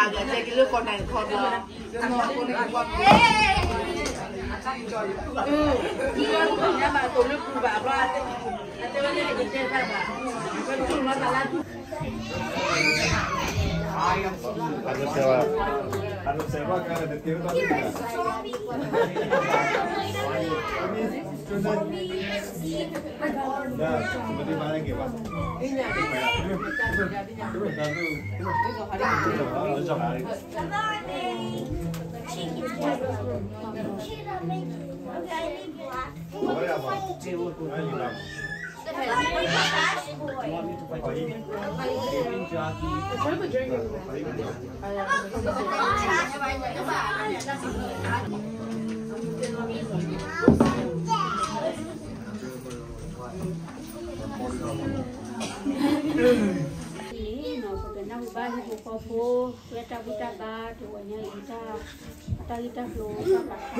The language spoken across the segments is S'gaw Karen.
န့ၣ် ပကနၢ်ဟူဘၣ်ဟံၣ်ဖိဃီဖိ ဝဲတၢ်ဘူၣ်တၢ်ဘါ တဂီၤညါအံၤ တၢ်ဂ့ၢ်တၢ်ကျိၤတၢ်ဘၣ်ဃးန့ၣ်လီၤ. ထါသီလွံၢ်ဆံဃု ပၢ်ကစၢ်ဘျုးဖှိၣ်မ့ၢ်အါအါ မုၢ်မုၢ်ဒိၣ်ဒိၣ် ကစၢ်သးဘိအဘျုးဖှိၣ်န့ၣ် စံးဒိၣ်လၢပတၢတသ့, စံးဒိၣ်လၢပတၢတသ့, လၢသးဝံၣ်တၢဒီးလွံၢ်န့ၣ် ပကနၢ်ဟူဘၣ်ဟံၣ်ဖိဃီဖိတၢ်ပာ်ဖျါ ပၢ်ကစၢ်အဘျုးအ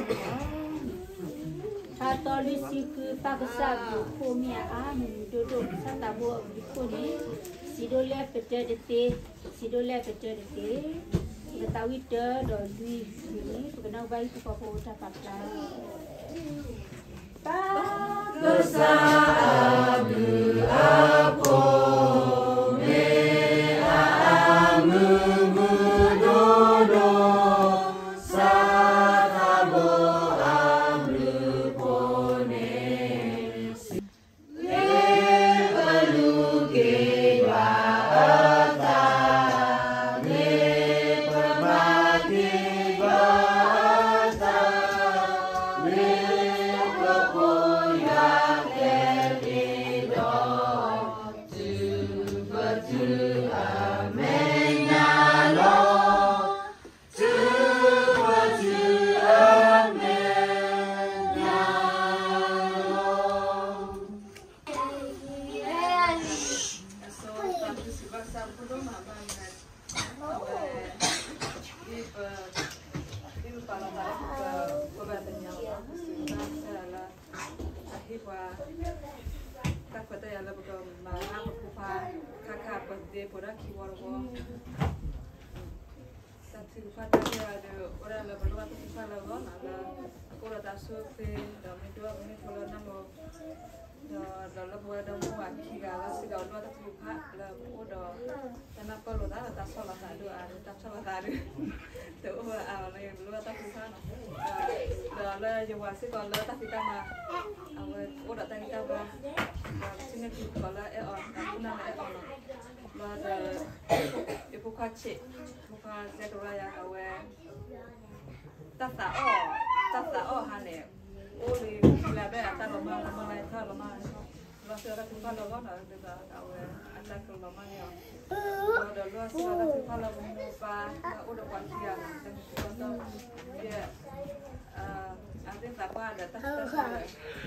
ဖှိၣ် မ့ၢ်အမုၢ်မုၢ်ဒိၣ်ဒိၣ် ကစၢ်သးဘိအဘျုးဖှိၣ်န့ၣ် မ့ၢ်ပလူၤက့ၤယွၤအသး, မ့ၢ်ပမၤက့ၤယွၤအသး, မ့ၢ်ပကိးယွၤကဲသ့ဒီး တုၤပတုၤအမဲာ်ညါလီၤ. တုၤပတုၤအမဲာ်ညါလီၤ. အဆိ ပစံးဘျုးဘၣ်ကစၢ်အဖိဒိၣ်မးဘၣ်န့ၣ် အဝဲ ဒ်ပ ဒ်ပပာ်လီၤသးလၢပက ပဘၣ်သ့ၣ်ညါလီၤ ပစံးဘျုးဘၣ်ကစၢ်ယွၤလၢ အဟ့ၣ်ပှၤ တၢ်ခွဲးတၢ်ယာ်လၢပကမၤဘၣ်ပဖိခွါ ခါခါပသ့ပှၤဒီးခံဝီတဝီ တၢ်ထုကဖၣ်တၢ်ခဲဂၤဒီး အိၣ်ဒၣ်လၢပလိၣ်ဘၣ်တၢ်ထုကဖၣ်လၢအဂီၢ်နီၤ လၢ ကအိၣ်ဒီးတၢ်ဆိၣ်ဂ့ၤ ဒီးမ့ၢ်ဒိၣ်မ့ၢ်ထီလၢနၢ်လိၤ ဒီး ဒီးလၢပဝဲဒီမါဝၤခံဂၤလၢစ့ၢ်ကီး ပလိၣ်ဘၣ်တၢ်ထုကဖၣ် လၢပအိၣ်ဒီး တၢ်နၢ်ပၢၢ်လိာ်သးဒီးတၢ်ဆီၣ်လီၤသးဒိၣ်အါဒီး တၢ်ဆီၣ်လီၤသးဒိၣ် တအိၣ်အါလၢပလိၣ်ဘၣ်တၢ်ထုကဖၣ်နီၤ ဒီးလၢယဝၤစ့ၢ်ကီးလၢတၢ်ဖံးတၢ်မၤ အဝဲအိၣ်ဒီးတၢ်ဂံၢ်တၢ်ဘါ ဒီးပစံးန့ၢ်က့ၤပှၤလၢအဲၣ်အီၤ ဒီးပူနၢ်လၢအဲၣ်အီၤနီၤ လီၤဒီး ယဖိခွါဆံး ဖိခွါ Zechariah အဝဲ တၢ်သးအီၣ် တၢ်သးအီၣ်ဟါန့ၣ် အိၣ်လံ လၢဘဲအတၢ်လီၤမၢ်လီၤမၢ်လၢတၢ်လီၤမၢ် လီၤစၢၤတၢ်ထုကဖၣ်လၢအဂီၢ်နီၤ ဒ်သိးအဝဲအတၢ်ကလီၤမၢ်န့ၢ်အီၤ ဒီးလီၤစၢၤတၢ်ထုကဖၣ်လၢပမိၢ်ပၢ် လၢအိၣ်ဒီးပှၤခံဂၤနီၤ လၢမ့ၢ်တတီတီ ယဲ အသ့ၣ်သးပှၢ်ဒီးတၢ်သးပှၢ်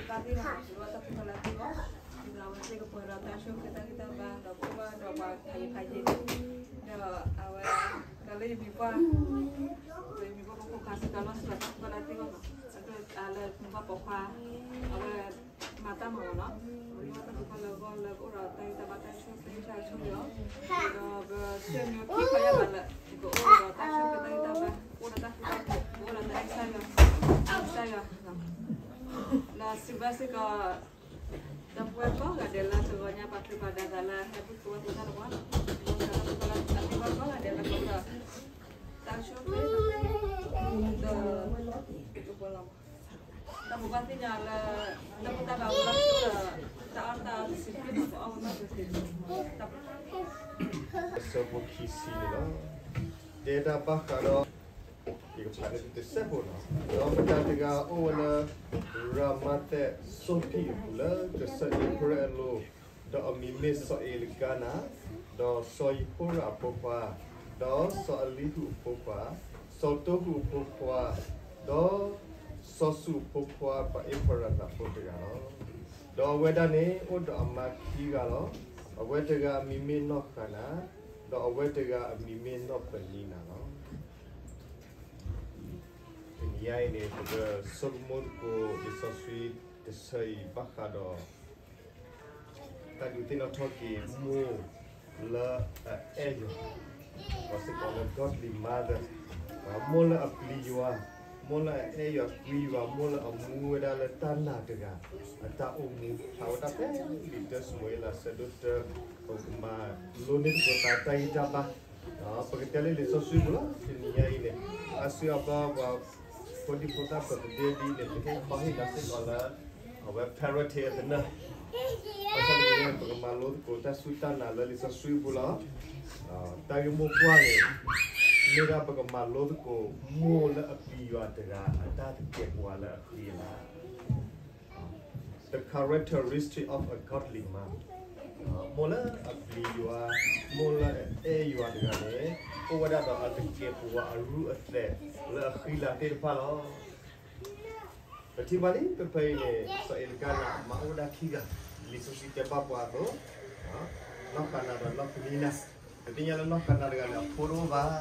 ဒီး သ့ၣ်သးသ့ၣ်နီၤ လီၤတၢ်ထုကဖၣ်လၢအဂီၢ် ဒ်သိးအဝဲသ့ၣ်ကပှဲၤဒီးတၢ်ဆိၣ်ဂ့ၤတၢ်ဂံၢ်တၢ်ဘါ ဒီးကအိၣ်ဘၣ်ဒီးပှၤဖးယံၤဖးယံၤ ဒီးအဝဲ ဒီးလၢယမံၤပှၢ် လၢယမံၤပှၢ်ဖိခွါစ့ၢ်ကီးလီၤစၢၤတၢ်ထုကဖၣ်လၢအဂီၢ်နီၤ အဒိၣ်အါလၢမံၤပှၢ်ပိာ်ခွါ အဝဲ မၤတၢ်မၤမးနီၤ ပကအိၣ်ဒီးတၢ်ဂံၢ်တၢ်ဘါတၢ်ဆိၣ်ဂ့ၤတၢ်ဆိၣ်ဂ့ၤအီၤ ဒီးပဆ့ၣ်နီၤခံခီယၢ်ဘးလၢ ပကအိၣ်ဒီးတၢ်ဆိၣ်ဂ့ၤတၢ်ဂံၢ်တၢ်ဘါ ပအိၣ်ဒီးတၢ်သံတၢ်ပှဲၤ ပအိၣ်ဒီးတၢ်အဲၣ်ကစၢ်ယွၤ ကစၢ်ယွၤ ဒီးစံးဘျုးစ့ၢ်ကီး ဒီပုၢ်ဝဲၢ်ကိးဂၤဒဲးလၢတဂီၤညါ ပာ်ချံပာ်ဒၢသးလၢ ဟဲဘူၣ်သကိးဝဲသ့ၣ်တၢ်တပှၢ် ဒီးစံးဘျုးစ့ၢ်ကီးလၢအသ့ၣ်ဘၣ်ကိးဂၤဒဲးလၢကဒီး တၢ်ဆိၣ်ဂ့ၤ ဒီး တၢ်ပူၤဘၣ်သ့ၣ်ညါလၢ တၢ်ဘူၣ်တၢ်ဘါဝဲလီၤဆိၣ်ဒီး တၢ်အီၣ်တၢ်အီတစံးတက့ၢ်နီၤ ပအီၣ်ဝဲနီၣ်တစံးတက့ၢ် တၢ် အဆၢဖိခံဆံန့ၣ်လီၤ. တဲတၢ်ဘၣ်ဃးဒီး ယကဖးန့ၣ်တစဲးဖိနီၤ ဒီးမတၤတဂၤအိၣ်ဝဲလၢ ရၤမၤသဲးစီၤဖံးအပူၤလၢကစၢၢ်အ့ဖရဲၣ်အလိၤ, ဒီးအမံၤမ့ၢ်စီၤအ့လကါနၤ, ဒီးစီၤယဟိရၣ်အဖိခွါ, ဒီးစီၤအလံဟူးအဖိခွါ, စီၤတိဟူးအဖိခွါ, ဒီးစီၤစူးအဖိခွါ ပှၤအ့ဖရၤသးဖိတဂၤလီၤ. ဒီးအဝဲဒၣ်န့ၣ်အိၣ်ဒီးအမါခံဂၤလီၤ. အဝဲတဂၤအမံၤမ့ၢ်နီၢ်ဃၤနၤ, ဒီးအဝဲတဂၤအမံၤမ့ၢ်နီၢ်ပလံနၤလီၤ. တနံၤအံၤန့ၣ် ပကဆိကမိၣ်သကိးလံာ်စီဆှံတဆၢအံၤ ဘၣ်ဃးဒီး တၢ်ဒုးသ့ၣ်နီၣ်ထီၣ်က့ၤမိၢ်လၢအအဲၣ်ယွၤ, ပှၤစ့ၢ်ကီးလၢ godly mother, မိၢ်လၢအပျံၤယွၤ, မိၢ်လၢအအဲၣ်ယွၤကွံယွၤ, မိၢ်လၢအမူဝဲဒၣ်လၢတၢ်နာ်တဂၤ အတၢ်အိၣ်မူ ဖျါဝဲဒၣ်ဖဲလံာ်တၢစမူၤအ့လး အဆၢဒိၣ်တၢ ပကမၤလိန့ၢ်သကိးသးတၢ်ဂံၢ်တၢ်ဘါ, ပကတဲလၢလံာ်စီဆှံပူၤလီၤ. တနံၤညါအံၤန့ၣ် အါစုအါဘျီ ပှၤဖိဒံဖိသၣ် birthday ဒ်အံၤန့ၣ် ပကဘၣ်ဟ့ၣ်နၤစ့ၢ်ကီးလၢ အဝဲ parent အသနၢၣ်, ဘၣ်ဆၣ်သနာ်က့ ပကမၤလိသကိးတၢ်စူၢ်တၢ်နာ်လၢလံာ်စီဆှံပူၤလီၤ. တၢ်ဂ့ၢ်မိၢ်ပှၢ်န့ၣ် မ့ၢ်ဒၣ်ပကမၤလိသကိး မိၢ်လၢအပျံၤယွၤတဂၤ အတၢ်သကဲးပဝးလၢအဃံအလၤ The characteristic of a godly mom. မိၢ်လၢအပျံၤယွၤ, မိၢ်လၢအအဲၣ်ယွၤတဂၤန့ၣ် အိၣ်ဝဲဒၣ်ဒီးအသကဲးပဝးအရူၢ်အသဲးလၢအဃံလၤသ့ၣ်တဖၣ်လီၤ. ပထံၣ်ဘၣ်လံ ဖဲဖဲအံၤန့ၣ် စီၤအ့လကါနၤအမါအိၣ်ဝဲဒၣ်ခံဂၤ, လံာ်စီဆှံတဲဘၣ်ပှၤအသိး, နီၢ်ဃၤနၤဒီးနီၢ်ပနံနၤ, ပသ့ၣ်ညါလၢနီၢ်ဃၤနၤတဂၤန့ၣ် အဖိတအိၣ်ဘၣ်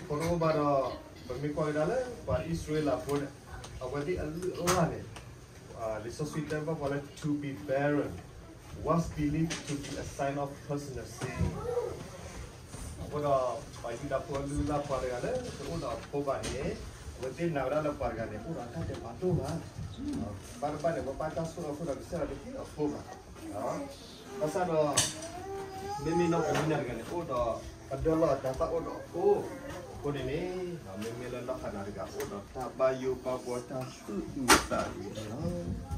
ဖိတအိၣ်ဘၣ်ဒီး ပမ့ၢ်ကွၢ်ကဒါလၢပှၤအံၣ်စရ့လးဖိန့ၣ် အဝဲသ့ၣ်အလုၢ်အလၢ်န့ၣ် လံာ်စီဆှံတဲဘၣ်ပှၤလၢ to be barren was believed to be a sign of personal sin. အဃိဒီး ပှၤယူဒၤဖိအလုၢ်အလၢ်ပှၤတဂၤလၢတအိၣ်ဒီးအဖိဘၣ်န့ၣ် အဝဲသ့ၣ်နာ်ဝဲဒၣ်လၢပှၤတဂၤန့ၣ် အိၣ်ဒီးတၢ်ဒဲးဘးတအိၣ်ဘၣ်, ဘၣ်တဘၣ်န့ၣ် အဝဲဘၣ်တၢ်ဆိၣ်အၢအဃိဒီး ကစၢ်ယွၤတဟ့ၣ်အဖိဘၣ်. ဘၣ်ဆၣ်ဒီး မ့မ့ၢ်နီၢ်ပနံနၤတဂၤန့ၣ် အိၣ်ဒီးအဒၢလီၢ်အတၤသၣ်အိၣ်ဒီးအဖိ, အဃိန့ၣ်န့ၣ် မ့မ့ၢ်လၢနီၢ်ဃၤနၤတဂၤ အိၣ်ဒီးတၢ်ဘၣ်ယိၣ်ဘၣ်ဘှီ တၢ်သူၣ်အုးသးအုးန့ၣ်လီၤ.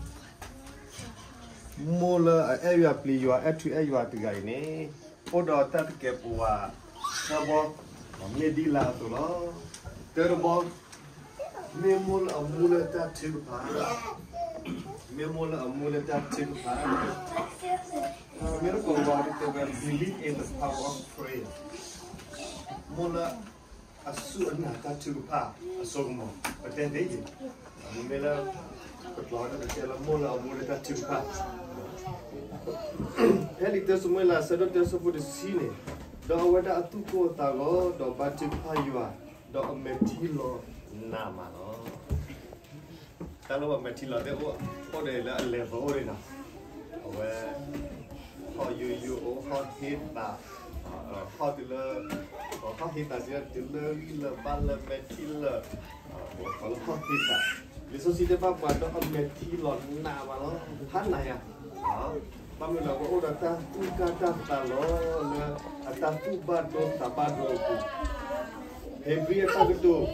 မိၢ်လၢအအဲၣ်ယွၤပျံၤယွၤ အဲၣ်ထူအဲၣ်ယွၤတဂၤအံၤန့ၣ် အိၣ်ဒီးတၢ်သကဲးပဝး သၢဘီ မ့ၢ်ဒ်လာ်အသိးလီၤ. တၢတဘီ မ့ၢ်မိၢ်လၢအမူလၢတၢ်ထုကဖၣ်, မ့ၢ်မိၢ်လၢအမူလၢတၢ်ထုကဖၣ်, မ့ၢ်တကိးဝဲဒ်တဲဝဲ believe in the power of prayer, မိၢ်လၢ အစူၢ်အနာ်တၢ်ထုကဖၣ်အစိကမီၤ ပတဲသ့ယံၤ, မ့မ့ၢ်လၢ ပကျိာ်ဒီးပတဲလၢမိၢ်လၢအမူလၢတၢ်ထုကဖၣ်, ဖဲလံာ်တၢစမူၤအ့လး အဆၢဒိၣ်တၢ အဆၢဖိတဆံန့ၣ်, ဒီးအဝဲဒၣ်အသူၣ်ကိၢ်အသးဂီၤ ဒီးဘါထုကဖၣ်ယွၤ, ဒီးအမဲာ်ထံလီၤနးမးလီၤ. တၢ်လၢပှၤမဲာ်ထံလီၤသ့ၣ်အိၣ်ဒီးလၢအလဲၤသီအိၣ်န့ၣ်နီၤ, အဝဲ ဟီၣ်ယိယိအိၣ် ဟီၣ်ဟ့သး, ဟီၣ်တုၤလၢ ဟီၣ်ဟ့သးစံးတုၤလၢဂံၢ်လၢာ်ဘါလၢာ်မဲာ်ထံလီၤ, ပှၤလၢဟီၣ်ဟ့သး, လံာ်စီဆှံတဲဘၣ်ပှၤဒီးအမဲာ်ထံလီၤနးမးလီၤ, ဖးနးယၤ, ဘၣ်မနုၤလဲၣ် အဝဲအိၣ်ဒီးတၢ်သူၣ်ကၢ်တၢ်သးလီၤလၢ အတၢ်သူၣ်ဘၣ်ဒိသးဘၣ်ဒိအပူၤ, ဟ့းဘြံၤအတၢ်ကတိၤ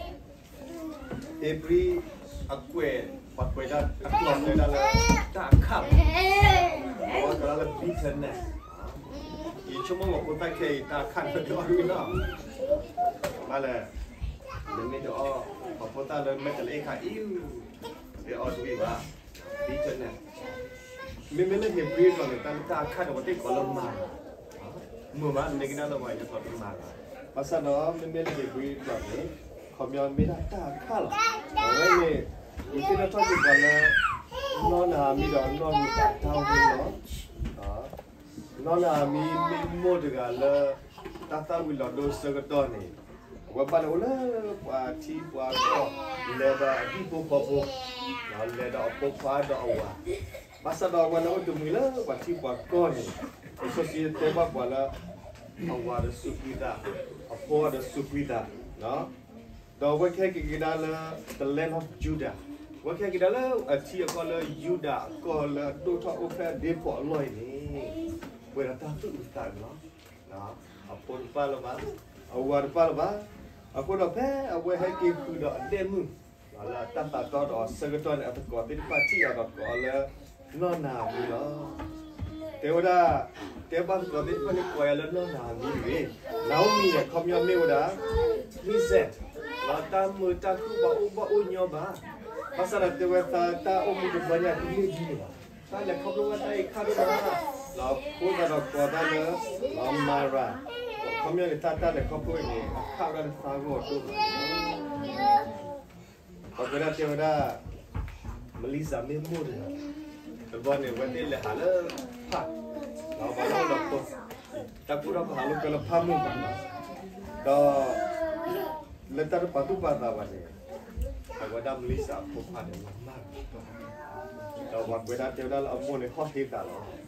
ဧ့ၤဘြံၤအကွဲး, ပှၤကွဲးဒၣ်အကျိာ်တဲဒၣ်လၢ တၢ်အခၣ်လီၤ, အဝဲကိးဒၣ်လၢ bitterness, ယဆိကမိၣ်ပှၤဖိသၣ်ခဲအံၤ တၢ်အခၣ်န့ၣ်တအီၣ်တဝံၤနီၤ, ဘၣ်လဲၣ်, နမ့ၢ်တအီၣ် ပှၤဖိသၣ်လၢမဲာ်တလၢအ့ၣ်ခါအံၤ တအီၣ်တဝံၤဘၣ်, bitterness, မ့မ့ၢ်လၢဧ့ၤဘြံၤအကျိာ်န့ၣ် တၢ်လၢတၢ်အခၣ်န့ၣ် ပှၤသ့ၣ်ကိးလၢ မၤရၤ မုာ်မး နကနၣ်လၢပှၤကညီကျိာ်မၤရၤ, ဘၣ်ဆၣ်ဒီး မ့မ့ၢ်လၢဧ့ၤဘြံၤကျိာ်န့ၣ် ခီပညီမ့ၢ်ဒၣ်တၢ်အခၣ်လီၤ. အဝဲန့ၣ် ယသ့ၣ်နီၣ်ထီၣ်က့ၤပှၤလၢ နီၢ်နၤဧၤမံဒီးနီၢ်နၤအတၢ်အိၣ်မူလီၤ. နီၢ်နၤဧၤမံမ့ၢ်မိၢ်တဂၤလၢ တၢ်သၣ်ဝံၤလီၤဒိအဆၢကတီၢ်န့ၣ် အဝဲဘၣ်လဲၤအိၣ်လၢပှၤထံပှၤကီၢ်, လဲၤဒီးအဟံၣ်ဖိဃီဖိ, လဲၤဒီးအဖိခွါဒီးအဝၤ, ဘၣ်ဆၣ်ဒီးအဝဲလဲၤအိၣ်တမှံၤလၢပှၤထံပှၤကီၢ်န့ၣ် လံာ်စီဆှံတဲဘၣ်ပှၤလၢ အဝၤဒီးစူးကွံာ်သး, အဖိဒီးစူးကွံာ်သး, ဒီးအဝဲကဟဲက့ၤကဒါလၢ the land of Judah, အဝဲကဟဲက့ၤကဒါလၢအထံအကီၢ်လၢယူဒၤအကီၢ်လၢအဒိၣ်ထီၣ်အိၣ်ဖျဲၣ်အဒ့ဖိးအလီၢ်အံၤန့ၣ် ပှဲၤဒီးတၢ်သူၣ်အုးသးအုးလီၤ. အဖိတပၣ်လၢၤဘၣ်, အဝၤတပၣ်လၢၤဘၣ်, အဃိဒီးဖဲအဝဲဟဲက့ၤဃုာ်ဒီးအဒဲၣ်မုၣ် လၢတၢ်သးတီဒီးအဆၢကတီၢ်န့ၣ် အသကိးသ့ၣ်တဖၣ်ထံၣ်အီၤဒီးကိးအီၤလၢ နီၢ်နၤဧၤမံလီၤ. တဲဝဲဒၣ်, တဲဘၣ်သကိးသ့ၣ်တဖၣ်န့ၣ် ကိးယၤလၢနီၢ်နၤဧၤမံတဂ့ၤ, နၤဧၤမံန့ၣ် အခီပညီမ့ၢ်ဝဲဒၣ် pleasant, ဒီးတၢ်မုာ်တၢ်ခုၣ်ဘၣ်အိၣ်ဘၣ်အိၣ်ညီဘၣ်, ဘၣ်ဆၣ်ဒီးတဲဝဲသးတၢ်အိၣ်မူတဘျီညါတမ့ၢ်ဒ်န့ၣ်ဘၣ်, တၢ်လဲၤခီဖျိဝဲတၢ်အံၤခါဒိၣ်မး, ဒီးဖိသးဒီးကိးတၢ်လၢ မၤရၤ, အခီပညီန့ၣ် တၢ်တၢ်လဲၤခီဖျိအံၤန့ၣ် အခၣ်ဝဲဒၣ်လၢသးဂီၢ်ဒိၣ်မး ပှၤကွဲးဒၣ်တဲဝဲဒၣ် Melissa မ့ၢ်မိၢ်တဂၤ, တဘျီန့ၣ် အဝဲသ့ၣ်လဲၤဟးလၢဖၣ်, ဒီးပှၤလၢအိၣ်ဒီးဖိ, တၢ်ကူၣ်ထီၣ်ကဟးလိာ်ကွဲလၢဖၣ်မုၢ်မး, ဒီး လၢတၢ်တပာ်သူၣ်ပာ်သးဘၣ်န့ၣ်, အဝဲဒၣ် Melissa အဖိခွါန့ၣ် မၤမၢ်က့ၤ, ဒီးပှၤကွဲးဒၣ်တဲဝဲဒၣ်လၢအမိၢ်န့ၣ် ဟီၣ်ဟ့သးလီၤ.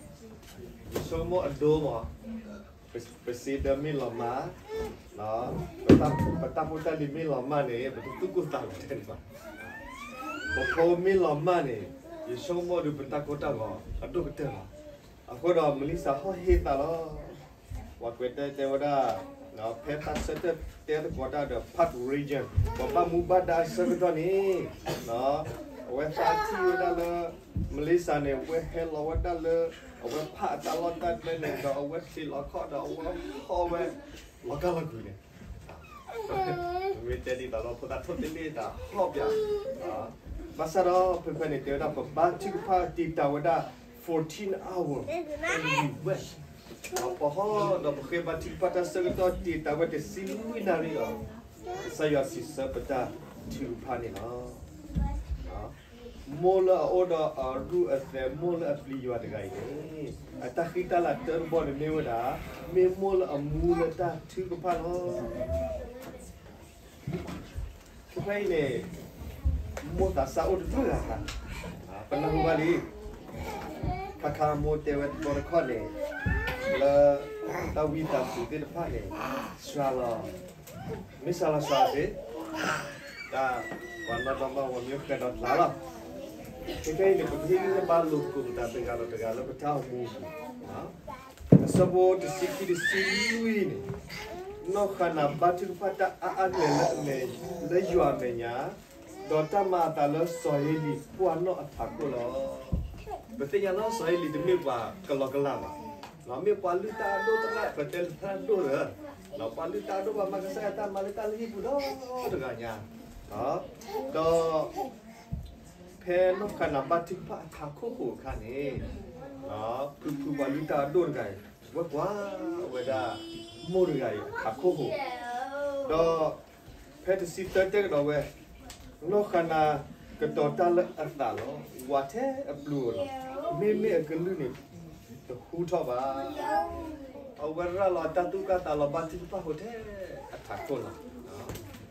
ယဆိကမိၣ်အဒိမး ပစ့ဒၢမ့ၢ်လီၤမၢ်, ပတၢ်ဖိတၢ်လံၤမ့ၢ်လီၤမၢ်န့ၣ် ပတသူၣ်ကိၢ်သးဂီၤထဲန့ၣ်ဘၣ်. ပဖိမ့ၢ်လီၤမၢ်န့ၣ် ယဆိကမိၣ်ဒုးပတၢ်ကိၢ်တၢ်ဂီၤအဒိၣ်ကတၢၢ်လီၤ. အဃိဒီး Melissa ဟီၣ်ဟ့ၣ်သးလီၤ. ပှၤကွဲးတဲတဲဝဲဒၣ် ဖဲတၢ်ဆၢထၢၣ်တဲသကိးတၢ်ဒီး Park Regis ပှၤဘၣ်မူဘၣ်ဒါအဆၢကတီၢ်န့ၣ် အဝဲသးထံၣ်ဝဲဒၣ်လၢ Melissa န့ၣ် အဝဲဟဲလီၤဝဲဒၣ်လၢ အဝဲဖးအတၢ်လီၢ်တၢ်ကျဲန့ၣ်ဒီး အဝဲချ့လီၤခီၣ်ဒီး အဝဲဟီၣ်ဝဲ လီၤကါလီၤကွံာ်န့ၣ် မ့ၢ်တဲဒ်သိးလၢဖိသၣ်ထိၣ်သ့ၣ်န့ၣ်တၢ်ဟီၣ်ပၠး, ဘၣ်ဆၣ်ဒီးဖဲဖဲန့ၣ် တဲဝဲဒၣ် ပဘါထုကဖၣ်တ့ၢ်တၢ်ဝဲဒၣ် fourteen hour, ပဟီၣ်ဒီးပဃ့ဘါထုကဖၣ်တၢ်ဆၢကတီၢ်တ့ၢ်တၢ်ဝဲတဆံလွံၢ်နၣ်ရံၣ်ဒီး ကစၢ်ယွၤစံးဆၢပတၢ်ထုကဖၣ်န့ၣ်လီၤ. မိၢ်လၢအအိၣ်ဒီးအရူၢ်အသဲး မိၢ်လၢအပျံၤယွၤတဂၤအံၤန့ၣ် အတၢ်ဃံတၢ်လၤတၢတဘီန့ၣ်မ့ၢ်ဝဲဒၣ် မ့ၢ်မိၢ်လၢအမူလၢတၢ်ထုကဖၣ်လီၤ. ဖဲအံၤန့ၣ် မိၢ်သးစၢ်အိၣ်တဒူၣ်ဂၤဂၤ ပနၢ်ဟူဘၣ်လံ ခါခါမိၢ်တဲဝဲတဘျီတခီၣ်န့ၣ် လၢတၢ်ဝံသးစူၤသ့ၣ်တဖၣ်န့ၣ် စှၤလီၤ, မ့ၢ်စှၤလီၤစှၤသ့, တၢ်ပှၤနီၢ်ဒီမါဝၤမ့ၢ်ဃဲၤဒီးကျါလီၤ. ခဲခဲအံၤန့ၣ် ပကဟ့ၣ်ဂံၢ်ဟ့ၣ်ဘါလိာ်သကိးပသးတဂၤဒီးတဂၤလၢပတၢ်အိၣ်မူအပူၤ အဆၢဖိတဆံခံတဆံလွံၢ်န့ၣ်, နီၢ်ဃၤနၤဘါထုကဖၣ်တၢ်အါအါကလဲာ်လၢအမဲာ်, လၢယွၤအမဲာ်ညါ, ဒီးတၢ်မၤအသးလၢစီၤဧ့လံပှၢ်နီၣ်အထးခိၣ်လီၤ. ပသ့ၣ်ညါလၢစီၤဧ့လံတမ့ၢ်ပှၤကလီကလီဘၣ်, မ့ၢ်ပှၤလုၢ်တၢ်အဒိၣ်သရၣ် ပတဲလၢသရၣ်ဒိၣ်လၢ, ပှၤလုၢ်တၢ်အဒိၣ်ဘၣ်မးကစၢ်ယွၤတၢ်မၤလၢတၢ်လုၢ်ဟံၣ်ပူၤဒီတဂၤညါ, ဒီး ဖဲနီၢ်ဃၤနၤဘါထုကဖၣ်အထးခိၣ်ဟိၣ်အခါန့ၣ်, ဖုဖုပှၤလုၢ်တၢ်အဒိၣ်တဂၤအံၤ ဝဲကွၢ်ဝဲဒၣ် မိၢ်တဂၤအံၤအထးခိၣ်ဟိၣ်, ဒီးဖဲတဆံသၢတဲကဒီးဝဲ, နီၢ်ဃၤနၤကတီၤတၢ်လၢအသးလီၤ. ဝးထဲအပျုၤဧိၤလီၤ. မ့မ့ၢ်အကလုၢ်န့ၣ် တဟူထီၣ်ဘၣ်. အဝဲရၤလီၤအတၢ်သူၣ်ကၢ်သးလီၤ ဘါထုကဖၣ်ဟိၣ်ထဲအထးခိၣ်လီၤ.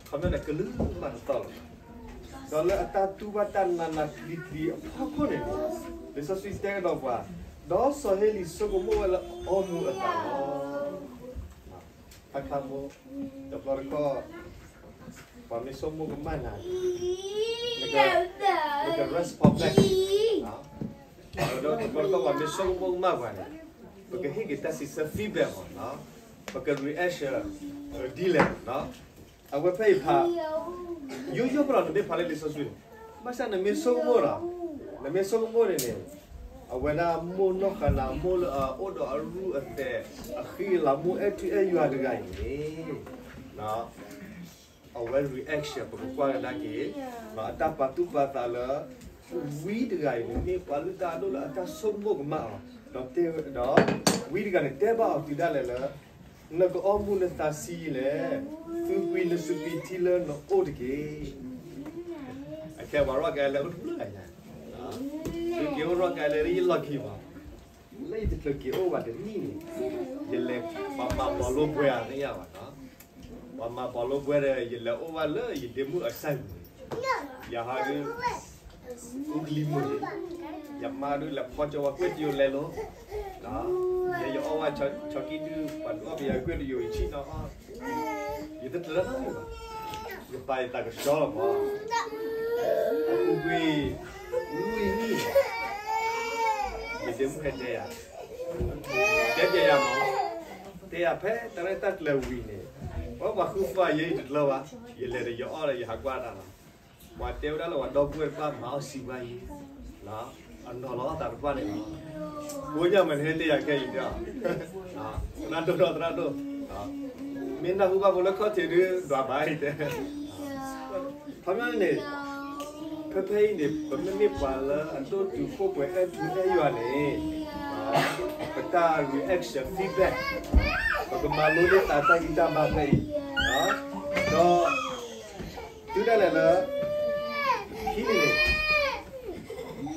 ခီပညီန့ၣ်ကလုၢ်မးတသီၣ်လီၤ. ဒီးလၢအတၢ်တူၢ်ဘၣ်တၢ်နးနးကျံၤကျံၤအဖီခိၣ်န့ၣ်, လံာ်စီဆှံတဲကဒီးပှၤ, ဒီးစီၤဧ့လံဆိကမိၣ်ဝဲလၢအီမူၤအသးလီၤ. ခါခါမိၢ်, တဘျီတခီၣ် ပှၤမ့ၢ်ဆိကမိၣ်ကမၣ်နၤ, နက rest for back, ဒီးတဘျီတခီၣ်ပှၤမ့ၢ်ဆိကမိၣ်ကမၣ်ပှၤန့ၣ်, ပကဟ့ၣ်က့ၤတၢ်စံးဆၢ feedback မး, ပက reaction ဒ်လဲၣ်. အဝဲဖဲအံၤဖး ယိယိဖိလီၤ နမ့ၢ်ဖးလၢလံာ်စီဆှံန့ၣ်, ဘၣ်ဆၣ်နမ့ၢ်ဆိကမိၣ်ဒီး, နမ့ၢ်ဆိကမိၣ်န့ၣ်န့ၣ်, အဝဲဒၣ်မိၢ်နီၢ်ဃၤနၤ မိၢ်လၢအအိၣ်ဒီးအရူၢ်အသဲး အဃံအလၤ မိၢ်အဲၣ်ထူအဲၣ်ယွၤတဂၤအံၤန့ၣ်, အဝဲ reaction ပကကွၢ်ကဒါက့ၤ, အတၢ်ပာ်သူၣ်ပာ်သးလၢ ဝံတဂၤအံၤန့ၣ် မ့ၢ်ပှၤလုၢ်တၢ်အဒိၣ်လၢအတၢ်ဆိကမိၣ်ကမၣ်အီၤ, ဒီးတဲဝဲဒီး, ဝံတဂၤန့ၣ် တဲဘၣ်အီၤတုၤဒၣ်လဲာ်လၢ နကအီမူၤနသးဆံးယံာ်လဲၣ်, သုကွံာ်နစပံးထံလၢနအိၣ်တက့ၢ်. အခဲပှၤရီၣ်ကဲလဲၤအိၣ်တဖျၢၣ်ညါ, သုက့ၤအိၣ်ရီၣ်ကဲလဲၤလၢယလီၢ်ခံမး, လၢယတချုးက့ၤအိၣ်ဘၣ်တနံၣ်န့ၣ်, ယလဲၤပှၤမၤဘီလိဘွဲဧါ သ့ၣ်ညါဘၣ်, ပှၤမၤဘီလိဘွဲဒီး ယလဲၤအိၣ်ဘၣ်လၢယဒ့မုၣ်အစၢ်ပူၤန့ၣ်, ယဟးဒုး အူကလံၤမိၢ်န့ၣ်, ယမါဒုးလဲၤဖီကၠီဝဲကွဲးတယိာ်လဲၤလီၤ, ယဲယအီၣ်ဝဲဆီကံဒုး ပှၤဒုးအီၣ်ပယီၤကွဲးတယိာ် ယဆံၣ်နီၤအီၣ်, ယတတြၢၤဘၣ်, ယပာ်ယသးကဆှီလီၤမး, အပူၤကွံာ် လွံၢ်နံၣ်, ယဒ့မုၣ်ဟဲတဲယၤ, တဲပျဲယၤမး, တဲယၤဖဲတၢ်ရဲၣ်တၢ်ကျဲၤဝံၤန့ၣ်, ပှၤပှၤဃုဖးယဲယတတြၢၤဘၣ်, ယလဲၤဒီးယအီၣ်ဒီးယဟးကွၢ်တၢ်လီၤ. ပှၤတဲဝဲဒၣ်လၢပှၤဒီပုၢ်ဝဲၢ်တဖၣ်မၤအီၣ်စံးဘၣ်ယံၤ, အနီၤလီၤအသးတဖၣ်န့ၣ်လီၤ. ကိးညါမ့ၢ်နဟဲတဲယၤခဲအံၤဒီး, သရၣ်ဒိၣ်ဒီးသရၣ်ဒိၣ်, မ့ၢ်နၢ်ဟူဘၣ်ဖိလၢခီၣ်ထံးဒုး ဒွးဘၣ်အံၤတဲ ခီပညီန့ၣ်, ဖဲဖဲအံၤန့ၣ် ပမ့မ့ၢ်ပှၤလၢအဒိၣ်တုာ်ခိၣ်ပှဲၤအဲၣ်ထူအဲၣ်ယွၤန့ၣ်, ပတၢ် reaction feedback ပကမၤလိန့ၢ်သးတၢ်ဂံၢ်တၢ်ဘါဖဲအံၤ, ဒီး တုၤဒၣ်လဲာ်လၢ ခံန့ၣ်န့ၣ်,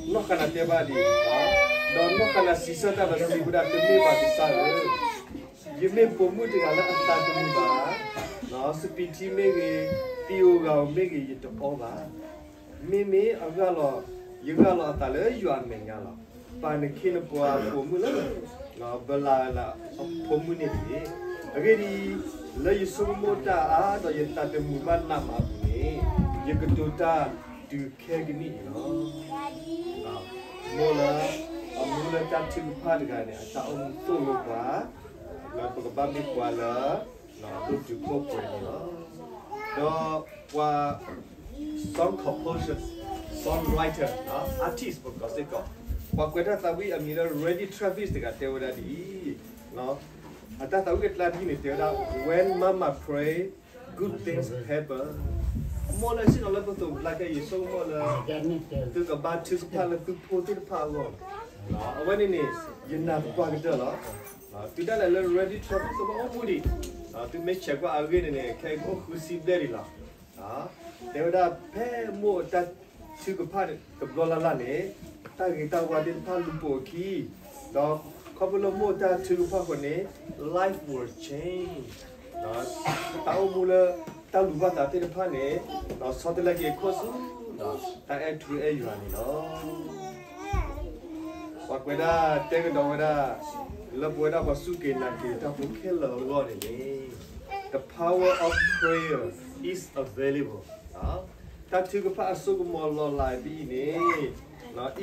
နီၢ်ဃၤနၤတဲဘၣ်ဒ်အံၤ, ဒီးနီၢ်ဃၤနၤစံးဆၢတၢ်ဒီးစံးဝဲဒၣ် တမ့ၢ်ဘၣ်ကစၢ်ဧၢ, ယမ့ၢ်ပိာ်မုၣ်တဂၤလၢအသးတမုာ်ဘၣ်, စပံးထံမ့ၢ်ဂ့ၤ, သံဧိၤဂၤဧိၤမ့ၢ်ဂ့ၤ ယတအီဘၣ်. မ့မ့ၢ်အဂၢ်လီၤ, ယဂၢ်လီၤအသးလၢယွၤအမဲာ်ညါလီၤ. ပာ်နခ့နပှၤပိာ်မုၣ်လၢ ဘၣ်လၢ်လၢအဖိမုၣ်န့ၣ်တက့ၢ်. အဂ့ၢ်ဒ်အံၤ, လၢယဆိကမိၣ်တၢ်အါဒီးယသးတမုာ်ဘၣ်နးမးအပူၤန့ၣ်, ယကတိၤတၢ်တုၤခဲကနံၣ်အံၤလီၤ. မိၢ်လၢ အမူလၢတၢ်ထုကဖၣ်တဂၤန့ၣ် အတၢ်အိၣ်မူသိၣ်လိပှၤ, လၢပကဘၣ်မ့ၢ်ပှၤလၢ အဒိၣ်တုာ်ခိၣ်ပှဲၤန့ၣ်လီၤ. ဒီးပှၤ song composer, songwriter, artist ပကိးစ့ၢ်ကီး, ပှၤကွဲးတၢ်သးဝံၣ်အမံၤလၢ Randy Travis တဂၤတဲဝဲဒၣ်ဒ်အံၤ, အတၢ်သးဝံၣ်အကျါတယုၢ်န့ၣ် တဲဝဲဒၣ် When Mama pray, good things happen. မိၢ်လၢဆ့ၣ်နီၤလၢပသိးဘျါခဲအံၤ ယဆိကမိၣ်လၢ သုကဘါထုကဖၣ်လၢသုဖိသ့ၣ်တဖၣ်အဂီၢ်, အဝဲန့ၣ်န့ၣ် ယနာ်သပှၢ်ကတၢၢ်လီၤ. တုၤဒၣ်လဲာ်လၢ Randy Travis ကဘၣ်အိၣ်မူဒံး, သုမ့ၢ်ဆဲးကွၢ်အဂ့ၢ်န့ၣ်န့ၣ် ခဲအံၤကအိၣ်ဃုဆံဘျဲၣ်ဒံးလီၤ. တဲဝဲဒၣ်ဖဲမိၢ်အတၢ်ထုကဖၣ်တဘျီလၢ်လၢ်န့ၣ်, တၢ်ဂ့ၤတၢ်ဝါသ့ၣ်တဖၣ်လူၤပိာ်အခံ, ဒီးခီဖျိလၢမိၢ်အတၢ်ထုကဖၣ်အဃိန့ၣ် life will change. တၢ်အိၣ်မူလၢတၢ်လူၤဘၣ်သးသ့ၣ်တဖၣ်န့ၣ် ဒီးဆီတလဲက့ၤအခိၣ်ဆူ တၢ်အဲၣ်ထူအဲၣ်ယွၤန့ၣ်လီၤ. ပှၤကွဲးဒၣ်တဲကဒီးဝဲဒၣ် လၢပဝဲဒၣ်ပှၤစူၢ်က့ၤနာ်က့ၤတၢ်ဖိခဲလၢာ်အဂီၢ်န့ၣ်န့ၣ်, the power of prayer is available. တၢ်ထုကဖၣ်အစိကမီၤလီၤလးဒ်အံၤန့ၣ်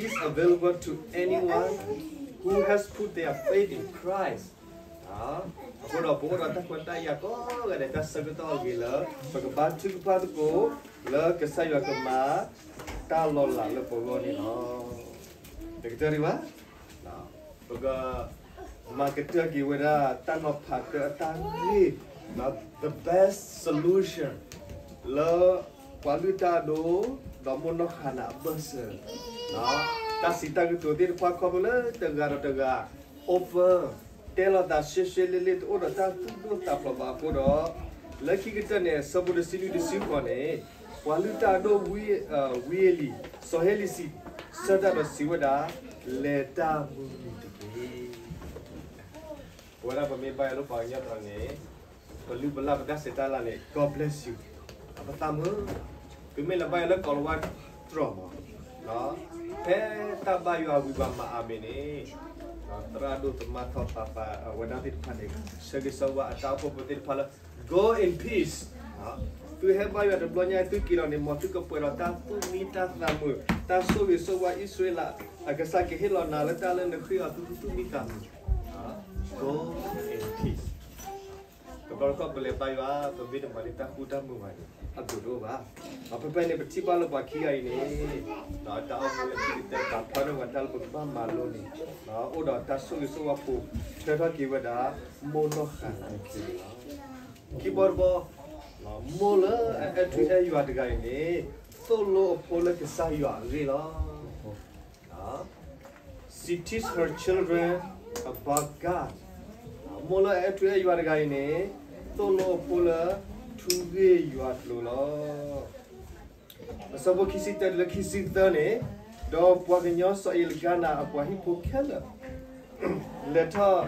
is available to anyone who has put their faith in Christ. အဃိဒီးပအိၣ်ဒီးတၢ်ခွဲးတၢ်ယာ်ကိးဂၤဒဲး တၢ်ဆၢကတီၢ်အဂ့ၤလၢ ပကဘါထုကဖၣ်သကိး လၢကစၢ်ယွၤကမၤတၢ်လီၤလးလၢပဂီၢ်န့ၣ်လီၤ. တကတၢၢ်ဒံးဘၣ်, ပက မၤကတၢၢ်က့ၤဝဲဒၣ်တၢ်နီၤဖးကတၢၢ်အတၢ်ဂ့ၢ်, the best solution လၢပှၤလုၢ်တၢ်အဒိ ဒီးမိၢ်နီၢ်ဃၤနၤအဘၢၣ်စၢၤ, တၢ်စံးတၢ်ကတိၤသ့ၣ်တဖၣ်ခီဖျိလၢတဂၤဒီးတဂၤ open တဲလိာ်သးရှဲရှဲလ့လ့ တအိၣ်ဒီးတၢ်သူၣ်ဒိၣ်သးဖျိးဘၣ်အဃိဒီး, လၢခံကတၢၢ်န့ၣ် အဆၢဖိတဆံလွံၢ်တဆံဃိးန့ၣ်, ပှၤလုၢ်တၢ်အဒိ ဝံအလံၤ စီၤဟဲလံစံးဆၢတၢ်ဒီးစံးဝဲဒၣ်, လဲၤတၢ်မုာ်မုာ်တက့ၢ်. ပဝဲဒၣ်ပမ့ၢ်ဘါယွၤလၢပှၤကညီသ့ၣ်တဖၣ်န့ၣ်, ပလုၢ်ပလၢ်ပတၢ်ဆဲးတၢ်လၤန့ၣ် God bless you, ပသးမုာ်, ပမ့ၢ်လဲၤဘါယွၤလၢကီၢ်လၤဝါတြီၢ်မး, ဖဲတၢ်ဘါယွၤဝံၤဘၣ်မၤအၤမ့ၣ်န့ၣ်, သရၣ်ဒိၣ်သမါထီၣ်ပၤပၤအဝဲဒၣ်သ့ၣ်တဖၣ်န့ၣ် ဆၢဂ့ၤဆၢဝါအတၢ်အိၣ်ဖှိၣ်ဖိသ့ၣ်တဖၣ်လၢ Go in peace. သုဟဲဘါယွၤတဘျီညါ သုက့ၤလီၤန့ၣ် မ်သုကပှဲၤဒီးတၢ်သူၣ်မံတၢ်သးမုာ်, တၢ်ဆိၣ်ဂ့ၤဆိၣ်ဝါအံၣ်စရ့လး, အကစၢ်ကဟ့ၣ်လီၤနၤလၢတၢ်လၢနဃ့အီၤသုသူၣ်မံသးမုာ်, Go in peace. ကဘျီတခီၣ်ပလဲၤဘါယွၤ ပမ့ၢ်တမၤန့ၢ်တၢ်ဃူတၢ်မုာ်ဘၣ်န့ၣ် အဘျုးတအိၣ်ဘၣ်. ဖဲဖဲန့ၣ် ပထံၣ်ဘၣ်လၢပှၤခံဂၤအံၤန့ၣ်, တၢ်အိၣ်မူလၢခံကတၢၢ် ပာ်ဖျါထီၣ်ဝဲတၢ်လၢပကဘၣ်မၤလိန့ၣ်, အိၣ်ဒီးတၢ်ဆိၣ်ဂ့ၤဆိၣ်ဝါပိာ်ထွဲထီၣ်က့ၤဝဲဒၣ် မိၢ်နီၢ်ဃၤနၤအခံန့ၣ်လီၤ. ခံဘီတဘီ, မိၢ်လၢအအဲၣ်ထူအဲၣ်ယွၤတဂၤအံၤန့ၣ် သိၣ်လိအဖိလၢကစၢ်ယွၤအဂ့ၢ်လီၤ. She teach her children about God. မိၢ်လၢအအဲၣ်ထူအဲၣ်ယွၤတဂၤအံၤန့ၣ် သိၣ်လိအဖိလၢထူဂ့ၢ်ယွၤကျိာ်လီၤ. အဆၢဖိခံဆံတၢတုၤလၢခံဆံသၢန့ၣ်, ဒီးပှၤကညီစီၤအ့လကၤနၤအပှၤဟံၣ်ဖိခဲလၢာ် လဲၤထီၣ်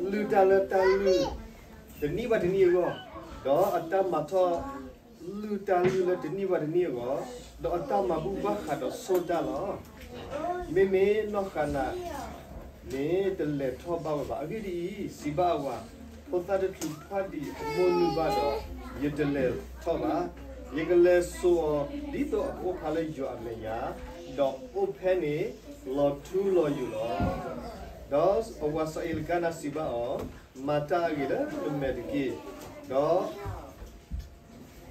လုၢ်တၢ်လၢတၢ်လုၢ်တနံၣ်ဘၣ်တနံၣ်အဂီၢ်, ဒီးအတၢ်မၤထီၣ်လုၢ်တၢ်လုၢ်လၢတနံၣ်ဘၣ်တနံၣ်အဂီၢ်, ဒီးအတၢ်မၤဘူၣ်ဘၣ်ဃးဒီးဆိၣ်တၢ်လီၤ. မ့မ့ၢ်နီၢ်ဃၤနၤန့ၣ် တလဲၤထီၣ်ဘၣ်ဝဲဘၣ်. အဂ့ၢ်ဒ်အံၤ, စံးဘၣ်အဝၤ, ဖိသၣ်တချုးဖှၣ်ဒံးအမိၢ်နုၢ်ဘၣ်ဒီး ယတလဲၤထီၣ်ဘၣ်. ယကလဲၤစိာ်အီၤဒ်သိးအကအိၣ်ဖျါလၢယွၤအမဲာ်ညါ, ဒီးအိၣ်ဖဲန့ၣ်လီၤထူလီၤယိာ်လီၤ. ဒီးအဝၤစီၤအ့လကၤနၤစံးဘၣ်အီၤ, မၤတၢ်အဂ့ၤလၢနမဲာ်တက့ၢ်, ဒီး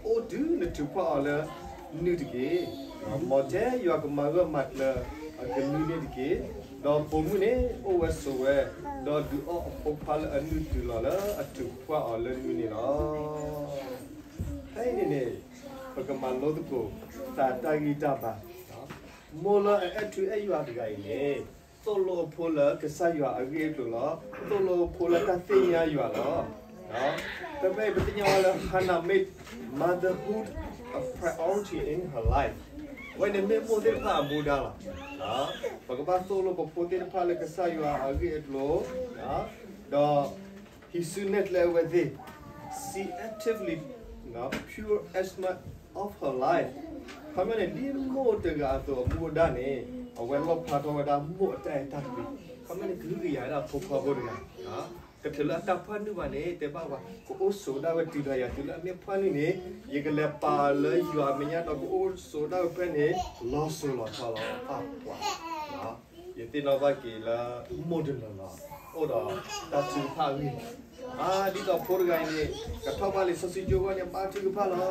အိၣ်တုၤနထုးဖှၣ်အီၤလၢနုၢ်တက့ၢ်. မ်ထဲယွၤကမၤဂၢၢ်မၤကျၢၤအကလုၢ်န့ၣ်တက့ၢ်. ဒီးပိာ်မုၣ်န့ၣ်အိၣ်ဝဲဆိးဝဲ, ဒီးဒုးအီၣ်အဖိခွါလၢအနုၢ်တုၤလီၤလၢအထုးဖှၣ်အီၤလၢနုၢ်န့ၣ်လီၤ. ဖဲအံၤန့ၣ်န့ၣ် ပကမၤလိသကိးသးတၢ်ဂံၢ်တၢ်ဘါ, မိၢ်လၢအအဲၣ်ထူအဲၣ်ယွၤတဂၤအံၤန့ၣ် သိၣ်လိအဖိလၢကစၢ်ယွၤအဂ့ၢ်အကျိၤလီၤ. သိၣ်လိအဖိလၢတၢ်သ့ၣ်ညါယွၤလီၤ. ဖဲဖဲအံၤပသ့ၣ်ညါဝဲလၢ Hannah made motherhood a priority in her life. အဝဲန့ၣ်မ့ၢ်မိၢ်သ့ၣ်တဖၣ်အမူဒါလီၤ. ပကဘၣ်သိၣ်လိပဖိသ့ၣ်တဖၣ်လၢကစၢ်ယွၤအဂ့ၢ်အကျိၤ, ဒီး ဟံးစုနဲၣ်ကျဲအဝဲသ့ၣ်, she actively poured as much of her life. ခီပညီန့ၣ် ဒ်မိၢ်တဂၤအသိးအမူအဒါန့ၣ် အဝဲလီၣ်ဖျါထီၣ်ဝဲဒၣ်မိၢ်အတၢ်အဲၣ်တၢ်ကွံ. မ့ၢ်န့ၣ်ကဟုကယာ်ဝဲဒၣ်ဖိခွါဖိတဂၤ, တချုးလၢအတၢ်ဖၢနုာ်ဘၣ်န့ၣ် တဲဘၣ်ဝဲ ကအိၣ်ဆိးဒၣ်ဝဲတုၤဒီးယၤ တုၤလၢအမ့ၢ်ဖၢနုာ်န့ၣ် ယကလဲၤပာ်လၢယွၤအမဲာ်ညါဒီးကအိၣ်ဆိးဒၣ်ဝဲဖဲန့ၣ် လီၤစိၤလီၤထီလီၤ ပၢ်ပှၤ ယသ့ၣ်နီၣ်ဘၣ်က့ၤလၢမိၢ်တနီၤနီၤ အိၣ်ဒီးတၢ်ထုကဖၣ်အဂ့ၢ်, ဒ်သိးဖိတဂၤအံၤန့ၣ် ကထီၣ်ဘၣ်လံာ်စီဆှံကၠိအဂီၢ်န့ၣ် ဘါထုကဖၣ်လီၤ.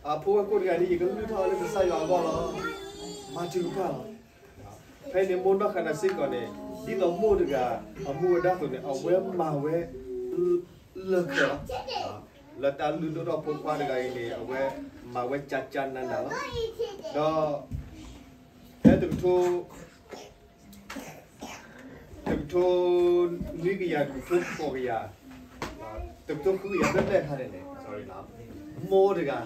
အဖိဝဲၢ်ကိာ်တဂၤန့ၣ် ယကလုၢ်ထီၣ်အီၤလၢကစၢ်ယွၤအဂီၢ်လီၤ. ဘါထုကဖၣ်လီၤ. ဖဲန့ၣ်မိၢ်နီၢ်ဃၤနၤစ့ၢ်ကီးန့ၣ် ဒ်သိးမိၢ်တဂၤ အမူဝဲဒၣ်သိးန့ၣ် အဝဲမၤဝဲ လၢၢ်ခၢၣ်လီၤ. လၢတၢ်လုၢ်ဒိၣ်ထီၣ်ဖိခွါတဂၤအံၤန့ၣ် အဝဲမၤဝဲကၠါကၠါနးနးလီၤ. ဒီး ဖဲတကထိ တကထိနွံကယၤ တကထိဃိးကယၤ တကထိဃုကယၤဘျဲၣ်ဘျဲၣ်အခါန့ၣ်န့ၣ် မိၢ်တဂၤ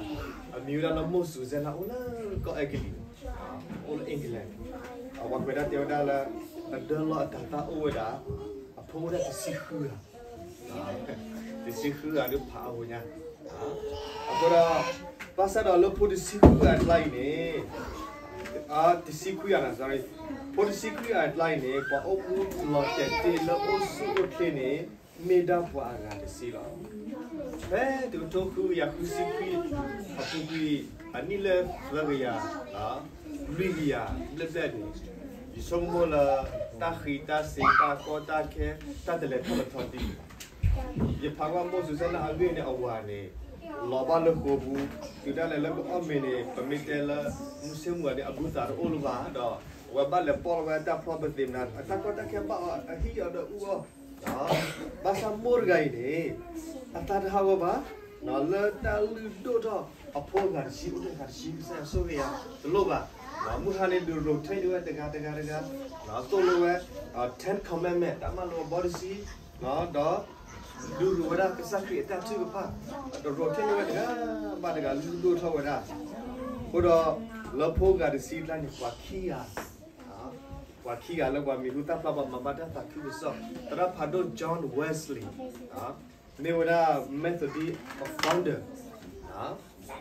အမံၤဝဲဒၣ်လၢမိၢ်စူၤစဲနၤ အိၣ်လၢကီၢ်အဲကလံး အိၣ်လၢ England အဝဲကွဲးဒၣ်တဲဝဲဒၣ်လၢ အဒၢလီၢ်အတၤသၣ်အိၣ်ဝဲဒၣ် အဖိအိၣ်ဒၣ်တဆံဃုဂၤ တဆံဃုဂၤဒုးဖးအါဝဲညါ အဃိဒီး ဘၣ်ဆၣ်ဒီးလၢဖိတဆံဃုဂၤအကျါအံၤန့ၣ် တဆံခွံဂၤန့ၣ် sorry ဖိတဆံခွံဂၤအကျါအံၤန့ၣ် ပှၤအိၣ်မူလီၤတဲာ်တ့ၢ်လၢအိၣ်ဆူၣ်အိၣ်ချ့န့ၣ် မ့ၢ်ဒၣ်ပှၤအဂၤတဆံလီၤ. ဖဲတကထိဃုကယၤဃုဆံခွံ အပူၤကွံာ် အနံၣ်လၢသၢကယၤ လွံၢ်ကယၤဘျဲၣ်ဘျဲၣ်န့ၣ် ယဆိကမိၣ်လၢ တၢ်ဃံးတၢ်စ့ၤ တၢ်ကီတၢ်ခဲ တၢ်တလဲၤထီၣ်လဲၤထီဒ်န့ၣ် ယဖးကွၢ်မိၢ်စူၤစဲနၤအဂ့ၢ်န့ၣ် အဝၤန့ၣ် လီၤဘၣ်လၢဃိာ်ပူၤ တုၤဒၣ်လဲာ်လၢကအီၣ်မ့ၤန့ၣ် ပမ့ၢ်တဲလၢ မုၢ်ဆ့ၣ်မုၢ်ဂီၤန့ၣ် အဘူၣ်သးတအိၣ်လၢၤဘၣ်ဒီး အဝဲဘၣ်လဲၤပိာ်လီၤဝဲတၢ်ဖျီပသ့ၣ်မနၤ အတၢ်ကီတၢ်ခဲဘၣ်အီၤ အဟံၣ်အီၤဒီးအူအီၤ ဘၣ်ဆၣ်မိၢ်တဂၤအံၤန့ၣ် အသးတဟးဂီၤဘၣ် လၢတၢ်လုၢ်ဒိၣ်ထီၣ်အဖိအဂၤတဆံ အိၣ်တဂၤတဆံ ကစၢ်ယွၤဆိၣ်ဂ့ၤယၤတလိၣ်ဘၣ်. မုၢ်ဟါန့ၣ်ဒုး rotate န့ၢ်ဝဲတဂၤတဂၤတဂၤ သိၣ်လိဝဲ ten commandment တၢ်မၤလိာ်အဘီတဆံ ဒီး ဒုးရူဝဲဒၣ်ကစၢ်ခရံာ်အတၢ်ထုကဖၣ် ဒီး rotate န့ၢ်ဝဲတဂၤဘၣ်တဂၤ လုၢ်ဒိၣ်ထီၣ်ဝဲဒၣ်. အဃိဒီး လၢဖိဂၤတဆံအကျါန့ၣ် ပှၤခံဂၤ ပှၤခံဂၤလၢပှၤမံၤဟူသၣ်ဖျါ ပှၤမၤဘၣ်တၢ်သးခုကစီၣ် သရၣ်ဖးဒိၣ် John Wesley မ့ၢ်ဝဲဒၣ် Methodist founder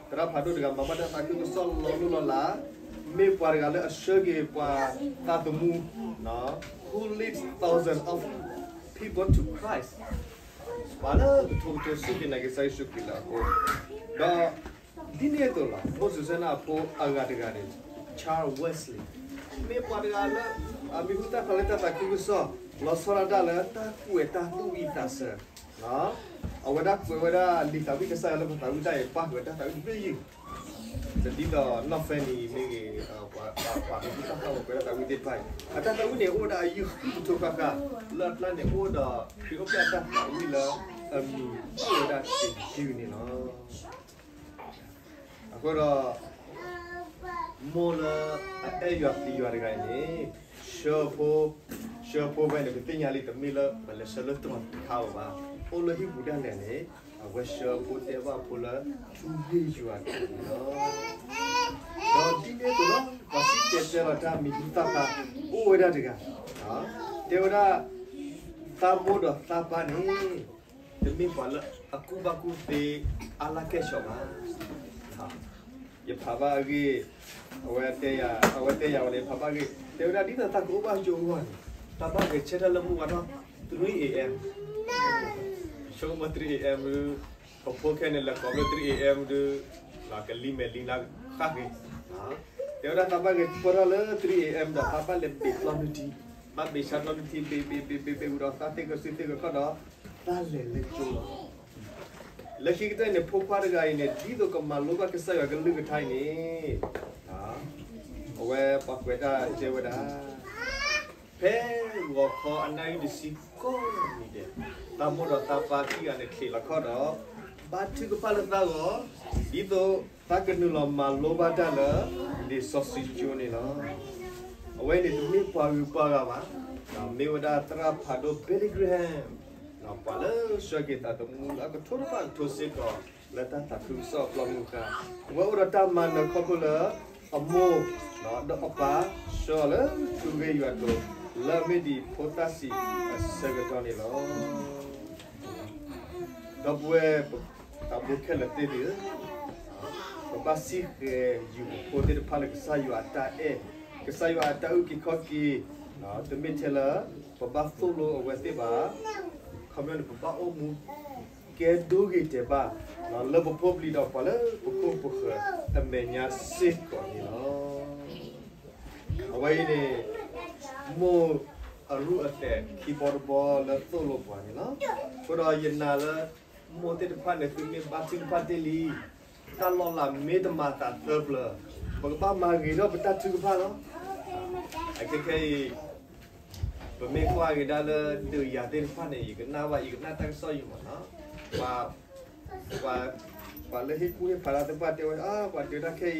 သရၣ်ဖးဒိၣ်တဂၤ မၤဘၣ်တၢ်သးခုကစီၣ်လီၤလိၢ်လီၤလး မ့ၢ်ပှၤတဂၤလၢအဆှၢက့ၤပှၤသးသမူ who leads thousands of people to Christ ပှၤလၢကထိကထိဆူၣ်က့ၤနာ်က့ၤကစၢ်ယ့ၣ်ၡူးခရံာ်လၢအဃိ ဒီး ဒ်န့ၣ်အသိးလီၤ မိၢ်စူၤစဲနၤအဖိအဂၤတဂၤန့ၣ် Charles Wesley မ့ၢ်ပှၤတဂၤလၢ အမံၤဟူသၣ်ဖျါလၢတၢ်သးခုကစီၣ် လီၤဆီဒၣ်တၢ်လၢတၢ်ကွဲးတၢ်သူၣ်ဝံၣ်သးစၢၤ အဝဲဒၣ်ကွဲးဝဲဒၣ်လံာ်သးဝံၣ်ကစၢ်ယွၤလၢပှၤသးဝံၣ်တၢ်အံၤ ပာ်ဃုာ်တၢ်သးဝံၣ်တဘ့ၣ်ယုၢ် ဒ်သိးနီၢ်ဖဲနံၤမ့ၢ်ဂ့ၤ ပှၤမံၤဟူသၣ်ဖျါ ပှၤကွဲးတၢ်သးဝံၣ်သ့ၣ်တဖၣ်အံၤ အတၢ်သးဝံၣ်န့ၣ် အိၣ်ဝဲဒၣ်အယုၢ်ဃုကထိဃၣ်ဃၣ် လၢအကျါန့ၣ် အိၣ်ဒီးခရံာ်အိၣ်ဖျဲၣ်အတၢ်သးဝံၣ်လၢအမံၤအိၣ်ဝဲဒၣ်တယုၢ်န့ၣ်လီၤ. အဃိဒီး မိၢ်လၢအအဲၣ်ယွၤသံယွၤတဂၤအံၤန့ၣ် ဆှၢဖိ ဆှၢဖိဝဲန့ၣ် ပသ့ၣ်ညါလံ တမ့ၢ်လၢပလဲၤဆှၢလၢတြီၤတခါအံၤဘၣ်. အိၣ်လၢဟံၣ်ပူၤဒၣ်လဲာ်န့ၣ် အဝဲဆှၢဖိတဲဘၣ်ဖိလၢ သူၣ်ဂ့ၢ်ယွၤတဂၤန့ၣ်လီၤ. ဒီးဒ်န့ၣ်အသိးလီၤ ပှၤစံၣ်တဲၤတဲလီၤတၢ်မံၤဟူသၣ်ဖျါ အိၣ်ဝဲဒၣ်တဂၤ တဲဝဲဒၣ် သးမိၢ်ဒီးသးပၢ်န့ၣ် တမ့ၢ်ပှၤလၢအကူၣ်ဘၣ်ကူၣ်သ့အါလၢကဲၣ်ဆိးဘၣ်. ယဖးဘၣ်အဂ့ၢ် အဝဲတဲယၤ အဝဲတဲယၤဝဲန့ၣ် ဖးဘၣ်အဂ့ၢ် တဲဝဲဒၣ်ဒ်သိးသးကအိၣ်ဘၣ်ယိၣ်အဂီၢ်န့ၣ် သးဘၣ်ဂဲၤဆၢထၢၣ်လၢမုၢ်ဝါထီၣ် three a.m. ဆိကမိၣ် three a.m. ဒုး ပဖိခဲန့ၣ် လဲၤကိးဖျိ three a.m. ဒုး ကလံၤမဲာ်လံၤလါဃၣ်ဃ့ တဲဝဲဒၣ်သးဘၣ်ဂဲၤဆၢထၢၣ်လၢ three a.m. ဒီးသးဘၣ်လဲၤဘ့ၣ်ကျီနုၢ်ထံ ဘၣ်ဘ့ၣ်ဆါကျီနုၢ်ထံ ဘ့ၣ်ဘ့ၣ်ဘ့ၣ်ဘ့ၣ်ဘ့ၣ်ဝံၤဒီးသးသ့ၣ်ကစုသ့ၣ်ကခီၣ်ဒီး သးလဲၤလၢကၠိလီၤ. လၢခံကတၢၢ်န့ၣ် ဖိခွါတဂၤအံၤန့ၣ် ဒ်သိးကမၤလိဘၣ်ကစၢ်ယွၤကလုၢ်ကထါအံၤန့ၣ် အဝဲပှၤကွဲးတၢ်တဲဝဲဒၣ် ဖဲဂီၤခီအနၣ်ရံၣ်တဆံကိးနံၤဒဲး သးမိၢ်ဒီးသးပၢ်ခံဂၤန့ၣ် ချံးလီၤခီၣ်ဒီး ဘါထုကဖၣ်လၢသးဂီၢ် ဒ်သိးသးကနုာ်လီၤမၤလိဘၣ်တၢ်လၢ လံာ်စီဆှံကၠိန့ၣ်လီၤ. အဝဲန့ၣ်တမ့ၢ်ပှၤဂုၤပှၤဂၤဘၣ်, မ့ၢ်ဝဲဒၣ်သရၣ်ဖးဒိၣ် Billy Graham ပှၤလၢဆှၢက့ၤသးသမူလၢအကထိတဖၣ်ကထိစ့ၢ်ကီး လၢတၢ်သးခုကစီၣ်အပျီမုၢ်ဃါ, အဝဲအိၣ်ဒီးတၢ်မၤနၢၤခီဖျိလၢ အမိၢ် ဒီးအပၢ်ဆှၢအီၤလၢသူၣ်ဂ့ၢ်ယွၤအကျိၤ လၢအမ့ၢ်ဒံးဖိသၣ်ဆံးအဆၢကတီၢ်န့ၣ်လီၤ. ဒီပုၢ်ဝဲၢ် သးဘိခဲလၢာ်သ့ၣ်ဧၢ, ပဘၣ်စံၣ်ဃဲၤယုာ်ပဖိသ့ၣ်တဖၣ်လၢကစၢ်ယွၤအတၢ်အဲၣ်, ကစၢ်ယွၤအတၢ်အုၣ်က့ၤခီၣ်က့ၤ တမ့ၢ်ထဲလၢပဘၣ်သိၣ်လိအဝဲသ့ၣ်ဘၣ်, ခီပညီန့ၣ် ပဘၣ်အိၣ်မူကဲဒိဂ့ၤတဲာ်ဘၣ် လၢပဖိပလံၤဒီးပှၤလၢပခိၣ်ပဃၢၤအမဲာ်ညါစ့ၢ်ကီးန့ၣ်လီၤ. အဝဲအံၤန့ၣ် မိၢ်အရူၢ်အသဲးခံဘီတဘီလၢသိၣ်လိပှၤန့ၣ်လီၤ. အဃိဒီးယနာ်လၢ မိၢ်သ့ၣ်တဖၣ်န့ၣ် သုမ့ၢ်ဘါထုကဖၣ်တ့ၢ်လံ, တၢ်လီၤလးမ့ၢ်တမၤသးသၢပျၢၤ, ပကဘၣ်မၤဂ့ၤထီၣ်ပတၢ်ထုကဖၣ်လီၤ. အခဲခဲအံၤ ပမ့ၢ်ကွၢ်က့ၤဒၣ်လၢဒုးယၤသ့ၣ်တဖၣ်န့ၣ် ယကနၣ်ဘၣ် ယကနၣ်တၢ်ကစီၣ်ယံၤမးနီၤ, ပှၤလၢဟ့ၣ်ကူၣ်ဟ့ၣ်ဖးတၢ်သ့ၣ်တဖၣ်တဲဝဲ ပှၤဒုးတၢ်ခဲ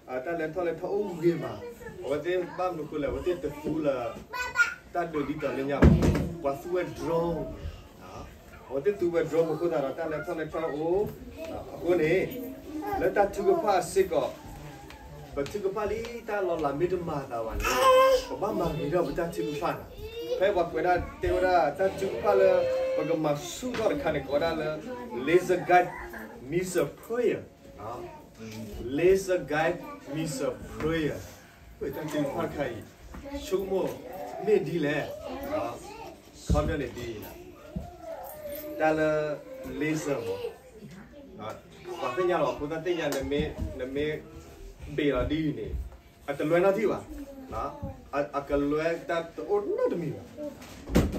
အံၤ တၢ်လဲၤထီၣ်လဲၤထီအိၣ်ဂ့ၤမး, အဝဲသ့ၣ်ဘၣ်မနုၤဃိလဲၣ် အဝဲသ့ၣ်တသူလၢ တၢ်ဒုးဒ်သိးလၢညါဘၣ်, ပှၤသူဝဲ drone အဝဲသ့ၣ်သူဝဲ drone အဃိသတးဒီး တၢ်လဲၤထီၣ်လဲၤထီအိၣ်, အဃိန့ၣ် လၢတၢ်ထုကဖၣ်စ့ၢ်ကီး ပထုကဖၣ်လံ တၢ်လီၤလးမ့ၢ်တမၤသးဘၣ်န့ၣ် ပဘၣ်မၤဂ့ၤထီၣ်ပတၢ်ထုကဖၣ်နီၤ. ဖဲပှၤကွဲးဒၣ်တဲဝဲဒၣ် တၢ်ထုကဖၣ်လၢ ပကမၤဆူၣ်ထီၣ်တခါန့ၣ် ကိးဝဲဒၣ်လၢ laser guide missile prayer, laser guide missile prayer, တၢ်ထုကဖၣ်တခါအံၤ ဆိကမိၣ်မ့ၢ်ဒ်လဲၣ်, ခီပညီန့ၣ်ဒ်အံၤ, တၢ်လၢ laser မး ပှၤသ့ၣ်ညါလီၤ ဖိသၣ်သ့ၣ်ညါ နမ့ၢ်ဘ့ၣ်လီၤဒ်အံၤန့ၣ် အတလွဲနီတထံၣ်ဘၣ်, အကလွဲတၢ်တအိၣ်နီတမံၤဘၣ်.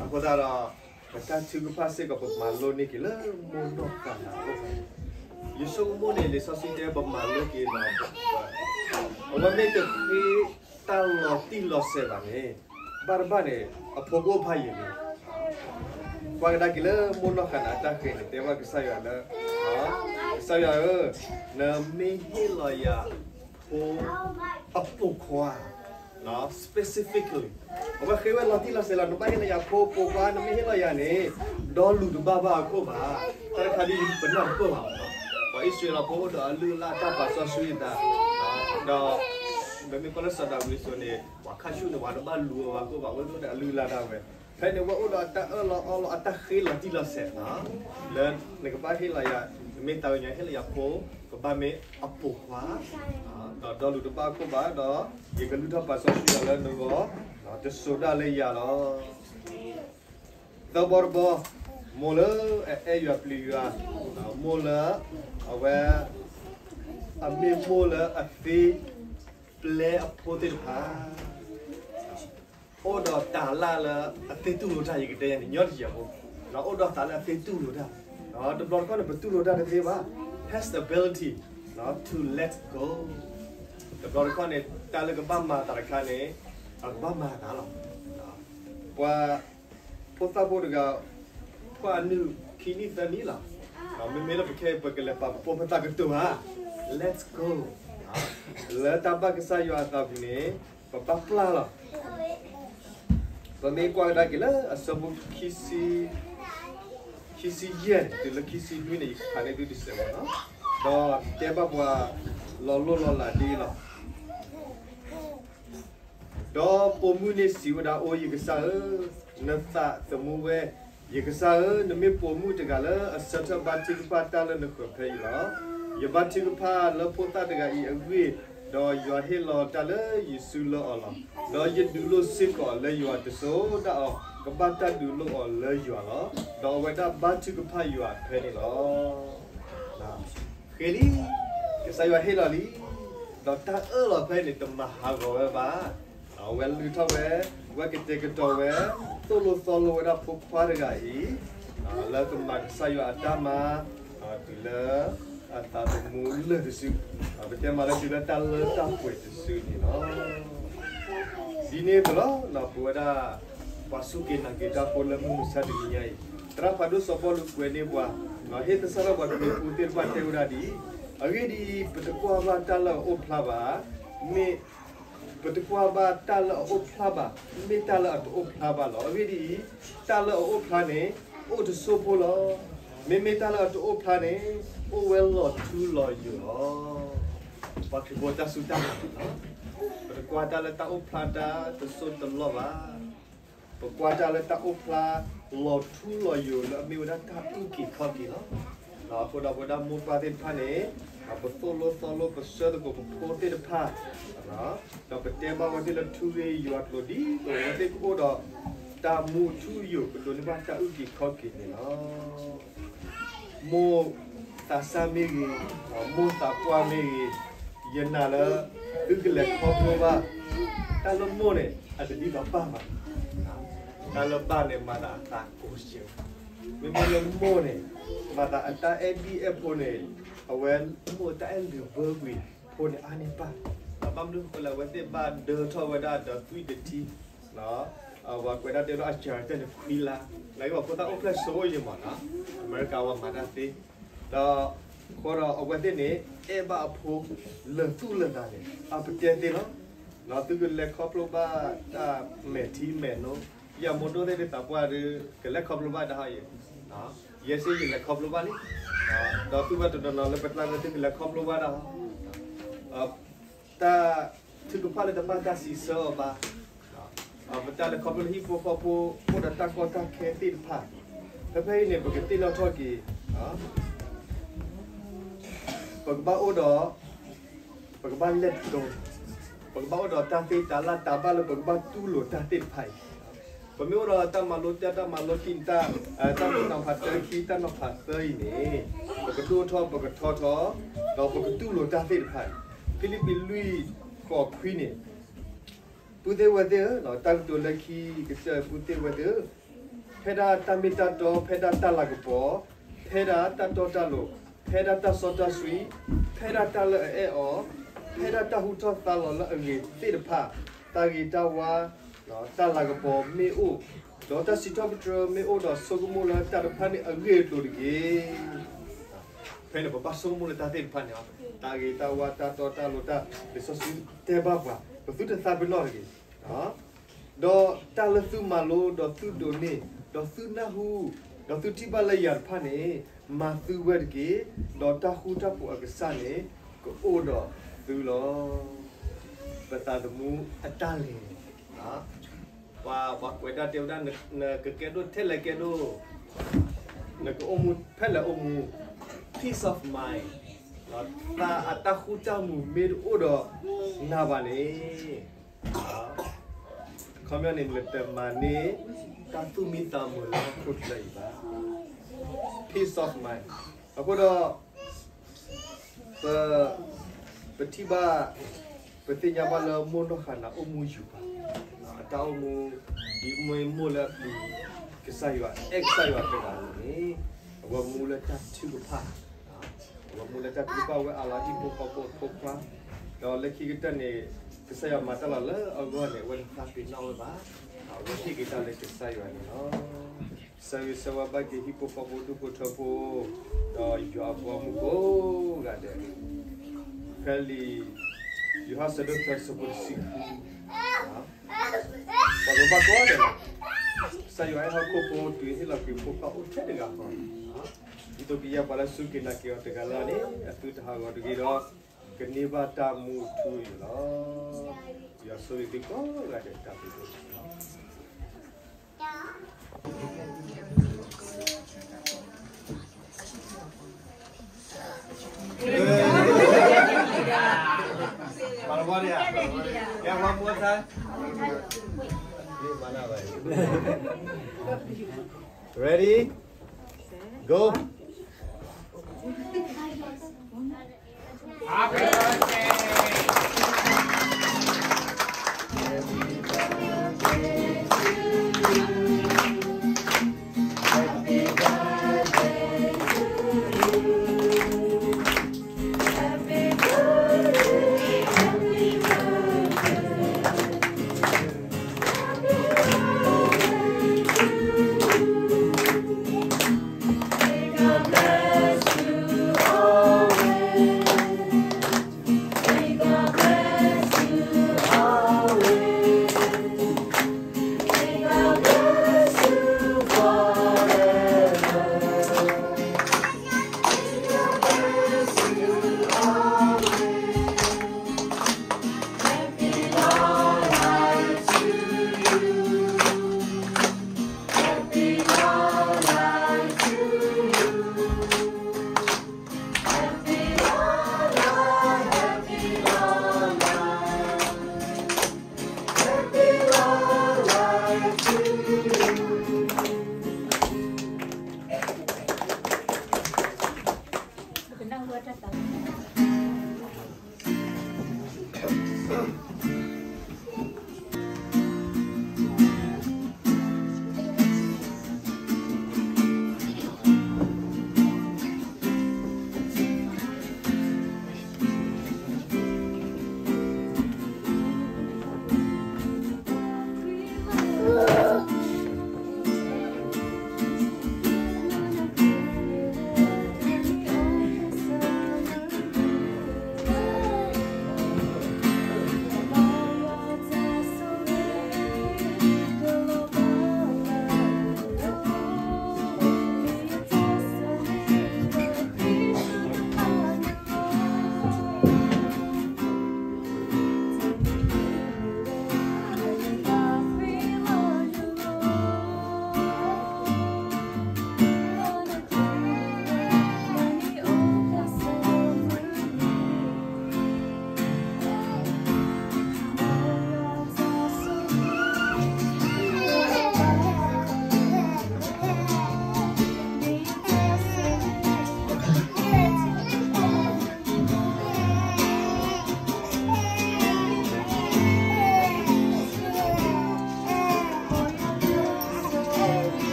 အဃိသတးဒီး ပတၢ်ထုကဖၣ်စ့ၢ်ကီး ပမၤလိန့ၢ်က့ၤလၢမိၢ်နီၢ်သးနးအအိၣ်, ယဆိကမိၣ်န့ၣ် လံာ်စီဆှံတဲ ပမၤလိက့ၤလီၤ အဝဲမ့ၢ်တဃ့တၢ်လီၤတံၢ်လီၤဆဲးဘၣ်န့ၣ် ဘၣ်တဘၣ်န့ၣ် အဖိကအိၣ်ဖးယံာ်လံ. ကွၢ်ကဒါက့ၤလၢမိၢ်နီၢ်သးနးအတၢ်ဃ့န့ၣ် တဲဘၣ်ကစၢ်ယွၤလၢ ကစၢ်ယွၤဧၢ, နမ့ၢ်ဟ့ၣ်လီၤယၤဖိအပိာ်ခွါ specifically, အဝဲဃ့ဝဲလီၤတံၢ်လီၤဆဲးလီၤ နဘၣ်ဟ့ၣ်လီၤယၤဖိပိာ်ခွါ နမ့ၢ်ဟ့ၣ်လီၤယၤန့ၣ် ဒီလူၤတဘၣ်ဘၣ်အခိၣ်ဘၣ်. တၢ်တခါဒ်အံၤ ပနၢ်တပၢၢ်ဘၣ်မး, ပှၤအံၣ်စရ့လးဖိအိၣ်ဒီးအလုၢ်အလၢ်တၢ်ပာ်စီဆှံအသး, ဒီး ပမ့ၢ်ကွၢ်လၢစီၤဒၤဝံးအစိၤန့ၣ် ပှၤခါဆူၣ်န့ၣ် ပှၤတဘၣ်လူၤအီၤဘၣ်အခိၣ်ဘၣ် အဝဲသ့ၣ်န့ၣ်အလုၢ်အလၢ်ဒၣ်ဝဲ, ဖဲန့ၣ် အဝဲအိၣ်ဒီးတၢ်အၢၣ်လီၤအီလီၤ အတၢ်ဃ့လီၤတံၢ်လီၤဆဲးလီၤ လၢနကဘၣ်ဟ့ၣ်လီၤယၤ, နမ့ၢ်သးကညီၤဟ့ၣ်လီၤယၤဖိ ကဘၣ်မ့ၢ်အပိာ်ခွါ, ဒီးဒီလူၤတဘၣ်အခိၣ်ဘၣ် ဒီးယကလုၢ်ထီၣ်ပာ်စီဆှံအီၤလၢနဂီၢ်, တစိၤဒၣ်လၢယၤလီၤ. သၢဘီတဘီ, မိၢ်လၢအအဲၣ်ယွၤပျံၤယွၤ, မိၢ်လၢ အဝဲ အမ့ၢ်မိၢ်လၢအသ့ပျဲအဖိသ့ၣ်တဖၣ် အိၣ်ဒီးတၤလၢ်လၢအသ့တူၢ်လိာ်တၢ် ယကတဲယၤန့ၣ် ညီတယၤဖိ, အိၣ်ဒီးတၤလၢအသ့တူၢ်လိာ်တၢ်, တဘျီတခီၣ်န့ၣ် ပတူၢ်လိာ်တၢ်တသ့ဘၣ်, has the ability to let go. တဘျီတခီၣ်န့ၣ် တၢ်လၢကဘၣ်မၤသးတခါန့ၣ် အကဘၣ်မၤသးလီၤ. ပှၤ ဖိသၣ်ဖိတဂၤ ကွၢ်အနုၢ်ခံနံၣ်သၢနံၣ်လီၤ. မ့မ့ၢ်လၢပခဲအံၤ ပကလဲၤပာ်ပဖိပသၣ်ကတိၤဧါ, let go. လၢတၢ်ဘၣ်ကစၢ်ယွၤအသးပူၤန့ၣ် ပဘၣ်ပျၢ်လီၤ. ပမ့ၢ်ကွၢ်ကဒါက့ၤလၢအဆၢဖိ ခံဆံယဲၢ်န့ၣ် တုၤလၢခံဆံနွံန့ၣ် ယကဖးန့ၢ်သုတစဲးဖိလီၤ. ဒီးတဲဘၣ်ပှၤလီၤလိၢ်လီၤလးဒ်အံၤလီၤ. ဒီးပိာ်မုၣ်န့ၣ်စံးဝဲဒၣ်, အိ ယကစၢ်ဧၢ, နသးသမူဝဲ, ယကစၢ်ဧၢ, နမ့ၢ်ပိာ်မုၣ်တဂၤလၢအဆၢထၢၣ်ဘါထုကဖၣ်တၢ်လၢနဃၢၤဖဲအံၤလီၤ. ယဘါထုကဖၣ်လၢဖိသၣ်တဂၤအံၤအဂ့ၢ်, ဒီးယွၤဟ့ၣ်လီၤတၢ်လၢယစုလၢအီၤလီၤ. ဒီးယဒုးလိၢ်စ့ၢ်ကီးလၢယွၤတစိၤဒၣ်အီၤ, ကဘၣ်တၢ်ဒုးလိၢ်အီၤလၢယွၤလီၤ. ဒီးအဝဲဒၣ်ဘါထုကဖၣ်ယွၤဖဲန့ၣ်လီၤ. ဃ့လံ, ကစၢ်ယွၤဟ့ၣ်လီၤလံ, ဒီးတၢ်အၢၣ်လီၤဖဲန့ၣ် တမၤဟးဂီၤဝဲဘၣ်. အဝဲလုၢ်ထီၣ်ဝဲ, ဝဲကတဲာ်ကတီၤဝဲ, သိၣ်လိသီလိဝဲဒၣ်ဖိခွါတဂၤအံၤ, လၢကမၤကစၢ်ယွၤအတၢ်မၤ, တုၤလၢအသးသမူလၢာ်တစု, ပတဲမးလၢတုၤလၢတၢ်လၢတၢ်ပှဲၤတစုန့ၣ်လီၤ. ဒ်န့ၣ်အသိးလီၤ, ပဝဲဒၣ် ပှၤစူၢ်က့ၤနာ်က့ၤတၢ်ဖိလၢမုၢ်မဆါတနံၤညါအံၤ, သရၣ်ဖးဒိၣ်စီၤပီလူးကွဲးန့ၢ်ပှၤ, ဟ့ၣ်သဆၣ်ထီၣ်ပှၤကညီဖိသ့ၣ်တဖၣ်တဲဝဲဒၣ်ဒ်အံၤ, အဂ့ၢ်ဒ်အံၤ, ပတကွၢ်ဘၣ်တၢ်လၢအအိၣ်ဖျါဘၣ်, မ့ၢ် ပတကွၢ်ဘၣ်တၢ်လၢအအိၣ်ဖျါဘၣ်, မ့ၢ်တၢ်လၢအတအိၣ်ဖျါဘၣ်လီၤ. အဂ့ၢ်ဒ်အံၤ, တၢ်လၢအအိၣ်ဖျါန့ၣ် အိၣ်တစိၢ်ဖိလီၤ. မ့မ့ၢ်တၢ်လၢအတအိၣ်ဖျါန့ၣ် အိၣ်ဝဲလီၤထူလီၤယိာ်လီၤ. ပှၤခရံာ်ဖိတၢ်စူၢ်တၢ်နာ်လီၤ. ပတကွၢ်တၢ်လၢတၢ်အိၣ်ဖျါတၢ်တစိၢ်တလီၢ်ဘၣ်. ပကွၢ်တၢ်လၢတၢ်အိၣ်ဖျါ လီၤထူလီၤယိာ်လၢအမ့ၢ်ဝဲဒၣ်တၢ်အုၣ်က့ၤခီၣ်က့ၤလီၤ. အဃိဒီးပဝဲဒၣ်မိၢ်ပၢ်သ့ၣ်တဖၣ်န့ၣ် ပသိၣ်လိသီလိပဆၢသကိးပဖိသ့ၣ်တဖၣ် ဒီးပတဲဘၣ်ဝဲသ့ၣ်လၢထူဂ့ၢ်ယွၤကျိာ်ဒ်သိးအဝဲသ့ၣ်ကအိၣ်ဒီးတၢ်မူအထူအယိာ် ကဒိးန့ၢ်ဘၣ်တၢ်အုၣ်က့ၤခီၣ်က့ၤန့ၣ်လီၤ. မိၢ်သးစၢ်မ့ၢ်ဂ့ၤ, မိၢ်သးပှၢ်မ့ၢ်ဂ့ၤ, ယနာ်လၢ သုကလဲၤခီဖျိဘၣ် တၢ်လၢမိၢ်န့ၣ် အတဒ်သိးပၢ်ဘၣ်. တၢ်လၢပၢ်န့ၣ် မၤသးအသးကိးစဲး, မ့မ့ၢ်လၢမိၢ်န့ၣ် မၤသးအတၢ်အဲၣ်ဒ်အဲၣ်ဖိန့ၣ် အဝဲမိၢ်တၢ်အဲၣ်လုၢ်ဘၢကွံာ်ဖိန့ၣ်အါန့ၢ်ပၢ်, ဘၣ်မနုၤဃိလဲၣ် အဝဲသ့ၣ်ဘၣ်ဒၢထီၣ်ဝဲဒၣ်ဒီးသွံၣ်တထံ ပှၤကွဲးဒၣ်တဲဒီးအစှၤတၢ်န့ၣ်ခွံလါ, နာ်က့ပှၤဖိသၣ်အိၣ်ဖျဲၣ်စိအိၣ်ယံၤမးနီၤ, အမဲရကၤဝဲမၤတၢ်သ့, ဒီးဃိဒီးအဝဲသ့ၣ်န့ၣ် အဲၣ်ဘၣ်အဖိ လၢာ်သူၣ်လၢာ်သးန့ၣ် အပတဲသ့လီၤ. ဒီးသုကလဲၤခီဖျိဘၣ်တၢ်မဲာ်ထံမဲာ်နိ, ယမိၢ်ဒိၣ်သ့ၣ်ဒ်သးပှၢ်ဒီး ကလဲၤခီဖျိဘၣ်တၢ်ဟီယဲ, ယဲစ့ယလဲၤခီဖျိဘၣ်လံ. ဒီးသုဝဲတနီၤနီၤလၢပကျါလၢသုကလဲၤခီဖျိဘၣ်တၢ်ဟီ တၢ်ထုကဖၣ်လၢတဘၣ်တၢ်စံးဆၢအီၤဘၣ်, ပတၢ်လဲၤခီဖျိလၢဟံၣ်ဖိဃီဖိ အိၣ်ဒီးတၢ်ကီတၢ်ခဲသ့ၣ်တဖၣ်, ဖဲဖဲအံၤန့ၣ် ပကသ့ၣ်နီၣ်ထီၣ်က့ၤ, ပကဘၣ်အိၣ်ဒီး, ပကဘၣ်လဲၤတိၤ, ပကဘၣ်အိၣ်ဒီးတၢ်သ့တၢ်လၢ်တၢ်ဘၣ်လၢပကဘၣ်တူၢ်လိာ်တၢ်သ့ၣ်တဖၣ်အံၤ, ပမ့ၢ်အိၣ်ဒီးတၢ်မၤလိတၢ် တၢ်မၤလိခံ တၢ်, တၢ်နီၤဖးတၢခံ တၢ်နီၤဖးသၢအံၤန့ၣ်, ပကဒိၣ်ထီၣ် ပကထီထီၣ်, ဒီးပကတူၢ်လိာ်တၢ်သ့ၣ်တဖၣ်, ဖံလံးပံးလွံၢ်ဃိးခွံန့ၣ်, ပုၢ်သ့ၣ်ဝဲၢ်သ့ၣ်ဧၢ, တၢ်ကတိၤလၢခံ ကစၢ်ပုၢ်သ့ၣ်ဝဲၢ်သ့ၣ်ဧၢ, ဖဲဒၣ်တၢ်မ့ၢ်တၢ်တီ ဖဲဒၣ်တၢ်လၤကပီၤ, ဖဲဒၣ်တၢ်တီတၢ်လိၤ, ဖဲဒၣ်တၢ်စီတၢ်ဆှံ, ဖဲဒၣ်တၢ်လၢအအဲၣ်အီၤ, ဖဲဒၣ်တၢ်ဟူထီၣ်သါလီၤလၢအဂ့ၤသ့ၣ်တဖၣ်, တၢ်ဂ့ၤတၢ်ဝါ, တၢ်လၤကပီၤမ့ၢ်အိၣ်, ဒီးတၢ်စံးထီၣ်ပတြၢၤမ့ၢ်အိၣ်ဒီးဆိကမိၣ်လၢတၢ်တဖၣ်န့ၣ်အဂ့ၢ်အကျိၤတက့ၢ်. ဖဲန့ၣ်ပဘၣ်ဆိကမိၣ်လၢတၢ်သ့ၣ်တဖၣ်န့ၣ်, တၢ်ဂ့ၤတၢ်ဝါ တၢ်တီတၢ်လိၤ တၢ်လံာ်စီဆှံတဲဘၣ်ပှၤ ပသုတသးပ့ၤနီၣ်တဂ့ၤ ဒီးတၢ်လၢသုမၤလိ ဒီးသုဒိးန့ၢ် ဒီးသုနၢ်ဟူ ဒီးသုထံၣ်ဘၣ်လၢယၤတဖၣ်န့ၣ် မၤသုဝဲတက့ၢ်. ဒီးတၢ်ဃူတၢ်ဖိးအကစၢ်န့ၣ် ကအိၣ်ဒီးသုလီၤ. ပသးသမူအတၢ်လဲၤန့ၣ် ပှၤကွဲးဒၣ်တဲဝဲဒၣ် နကကဲဒိၣ်ထဲလဲၣ်ကဲဒိၣ်, နကအိၣ်မူဖဲလဲၣ်အိၣ်မူ, peace of mind, သးအတၢ်ဃူတၢ်မုာ်မ့ၢ်တအိၣ်ဒီးနၤဘၣ်န့ၣ်, ခီပညီန့ၣ် နတမၤန့ၢ်တၢ်သူၣ်မံသးမုာ်လၢဟီၣ်ခိၣ်ချၢအံၤဘၣ်. Peace of mind. အဃိဒီး ပ ပထံၣ်ဘၣ် ပသ့ၣ်ညါဘၣ်လၢမိၢ်နီၢ်ဃၣ်နၤအိၣ်မူယုာ်ပၤ, အတၢ်အိၣ်မူ ဒ်မ့ၢ်မိၢ်လၢအပျံၤ ကစၢ်ယွၤ အဲၣ်ကစၢ်ယွၤတဂၤအံၤန့ၣ် အဝဲမူလၢတၢ်ထုကဖၣ်, အဝဲမူလၢတၢ်ထုကဖၣ် အဝဲအးလီၤဟံၣ်ဖိဃီဖိအဖိခွါ, ဒီးလၢခံကတၢၢ်န့ၣ် ကစၢ်ယွၤမၤတၢ်လီၤလၢအဂီၢ်န့ၣ် အဝဲတသးပ့ၤနီၣ်ဝဲဘၣ်, အဝဲဟ့ၣ်က့ၤတၢ်လၢကစၢ်ယွၤန့ၣ်လီၤ. ဆၢဂ့ၤဆၢဝါဘၣ်က့ၤဟံၣ်ဖိဃီဖိဒူၣ်ဖိထၢဖိ ဒီးယွၤအဘီအမုၢ်ကိးဂၤဒဲး, ဖဲလံာ် ယိၤဟၣ်ဆၢဒိၣ်သၢဆၢဖိတဆံဃု, ပှၤကဘၣ်ကိးဂၤဒဲးလီၤ. ကစၢ်ယွၤအဲၣ်ဟီၣ်ခိၣ်ဖိတုၤဟ့ၣ်လီၤကွံာ်ဖိခွါအိၣ်ထဲတဂၤဃီ, ဒ်သိးကယဲၢ်ပှၤလၢစူၢ်က့ၤနာ်က့ၤအီၤတဂၤလၢ်လၢ်န့ၣ် အသုတဟးဂီၤတဂ့ၤဒီး ကန့ၢ်ဘၣ်တၢ်မူအထူအယိာ်လီၤ. ယွၤဆိၣ်ဂ့ၤသုကိးဂၤဒဲးတၢ်ဘျုး Ready? Go.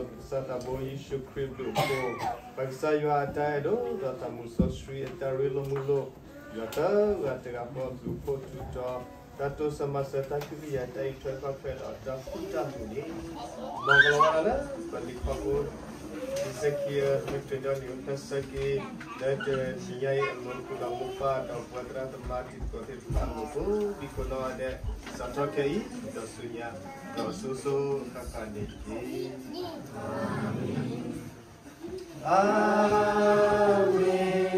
ကစၢ်သးဘိယ့ၣ်ၡူးခရံာ်အဘျုးအဖှိၣ်, ပကစၢ်ယွၤအတၢ်အဲၣ်ဒိၣ်ဒီးသးမုၢ်စီဆှံအတၢ်ရ့လိာ်မုာ်လိာ်, ယွၤသၢဂၤတဂၤဃီအဘျုးအဖှိၣ်ထူတီ, တၢ်တိစၢၤမၤစၢၤတၢ်ခွဲးတၢ်ယာ်တၢ်အံးထွဲကွၢ်ထွဲဒီးတၢ်ဃူတၢ်ဖိးန့ၣ်, မ်ကလီၤဝါလၢပလံၤခီဖိ ဒ်စ့ၢ်ကီး မ့ၢ်ခရံာ်ဒီးနံၤအိၣ်ဖျဲၣ်ဆၢက့ၤ လၢတနံၤညါအံၤအလိၤ ဃုာ်ဒီးမိၢ်ပၢ်ဒီးပဝဲသရၣ်သမါတံၤသကိးသ့ၣ်တဖၣ်အလိၤကိးဒံကိးနီၢ်ဂၤဒဲး စးထီၣ်ခဲအံၤ ဒီးဆူညါ ဒီးစိၤစိၤအဃၣ်ဃၣ်န့ၣ်တက့ၢ်. အၤမ့ၣ်.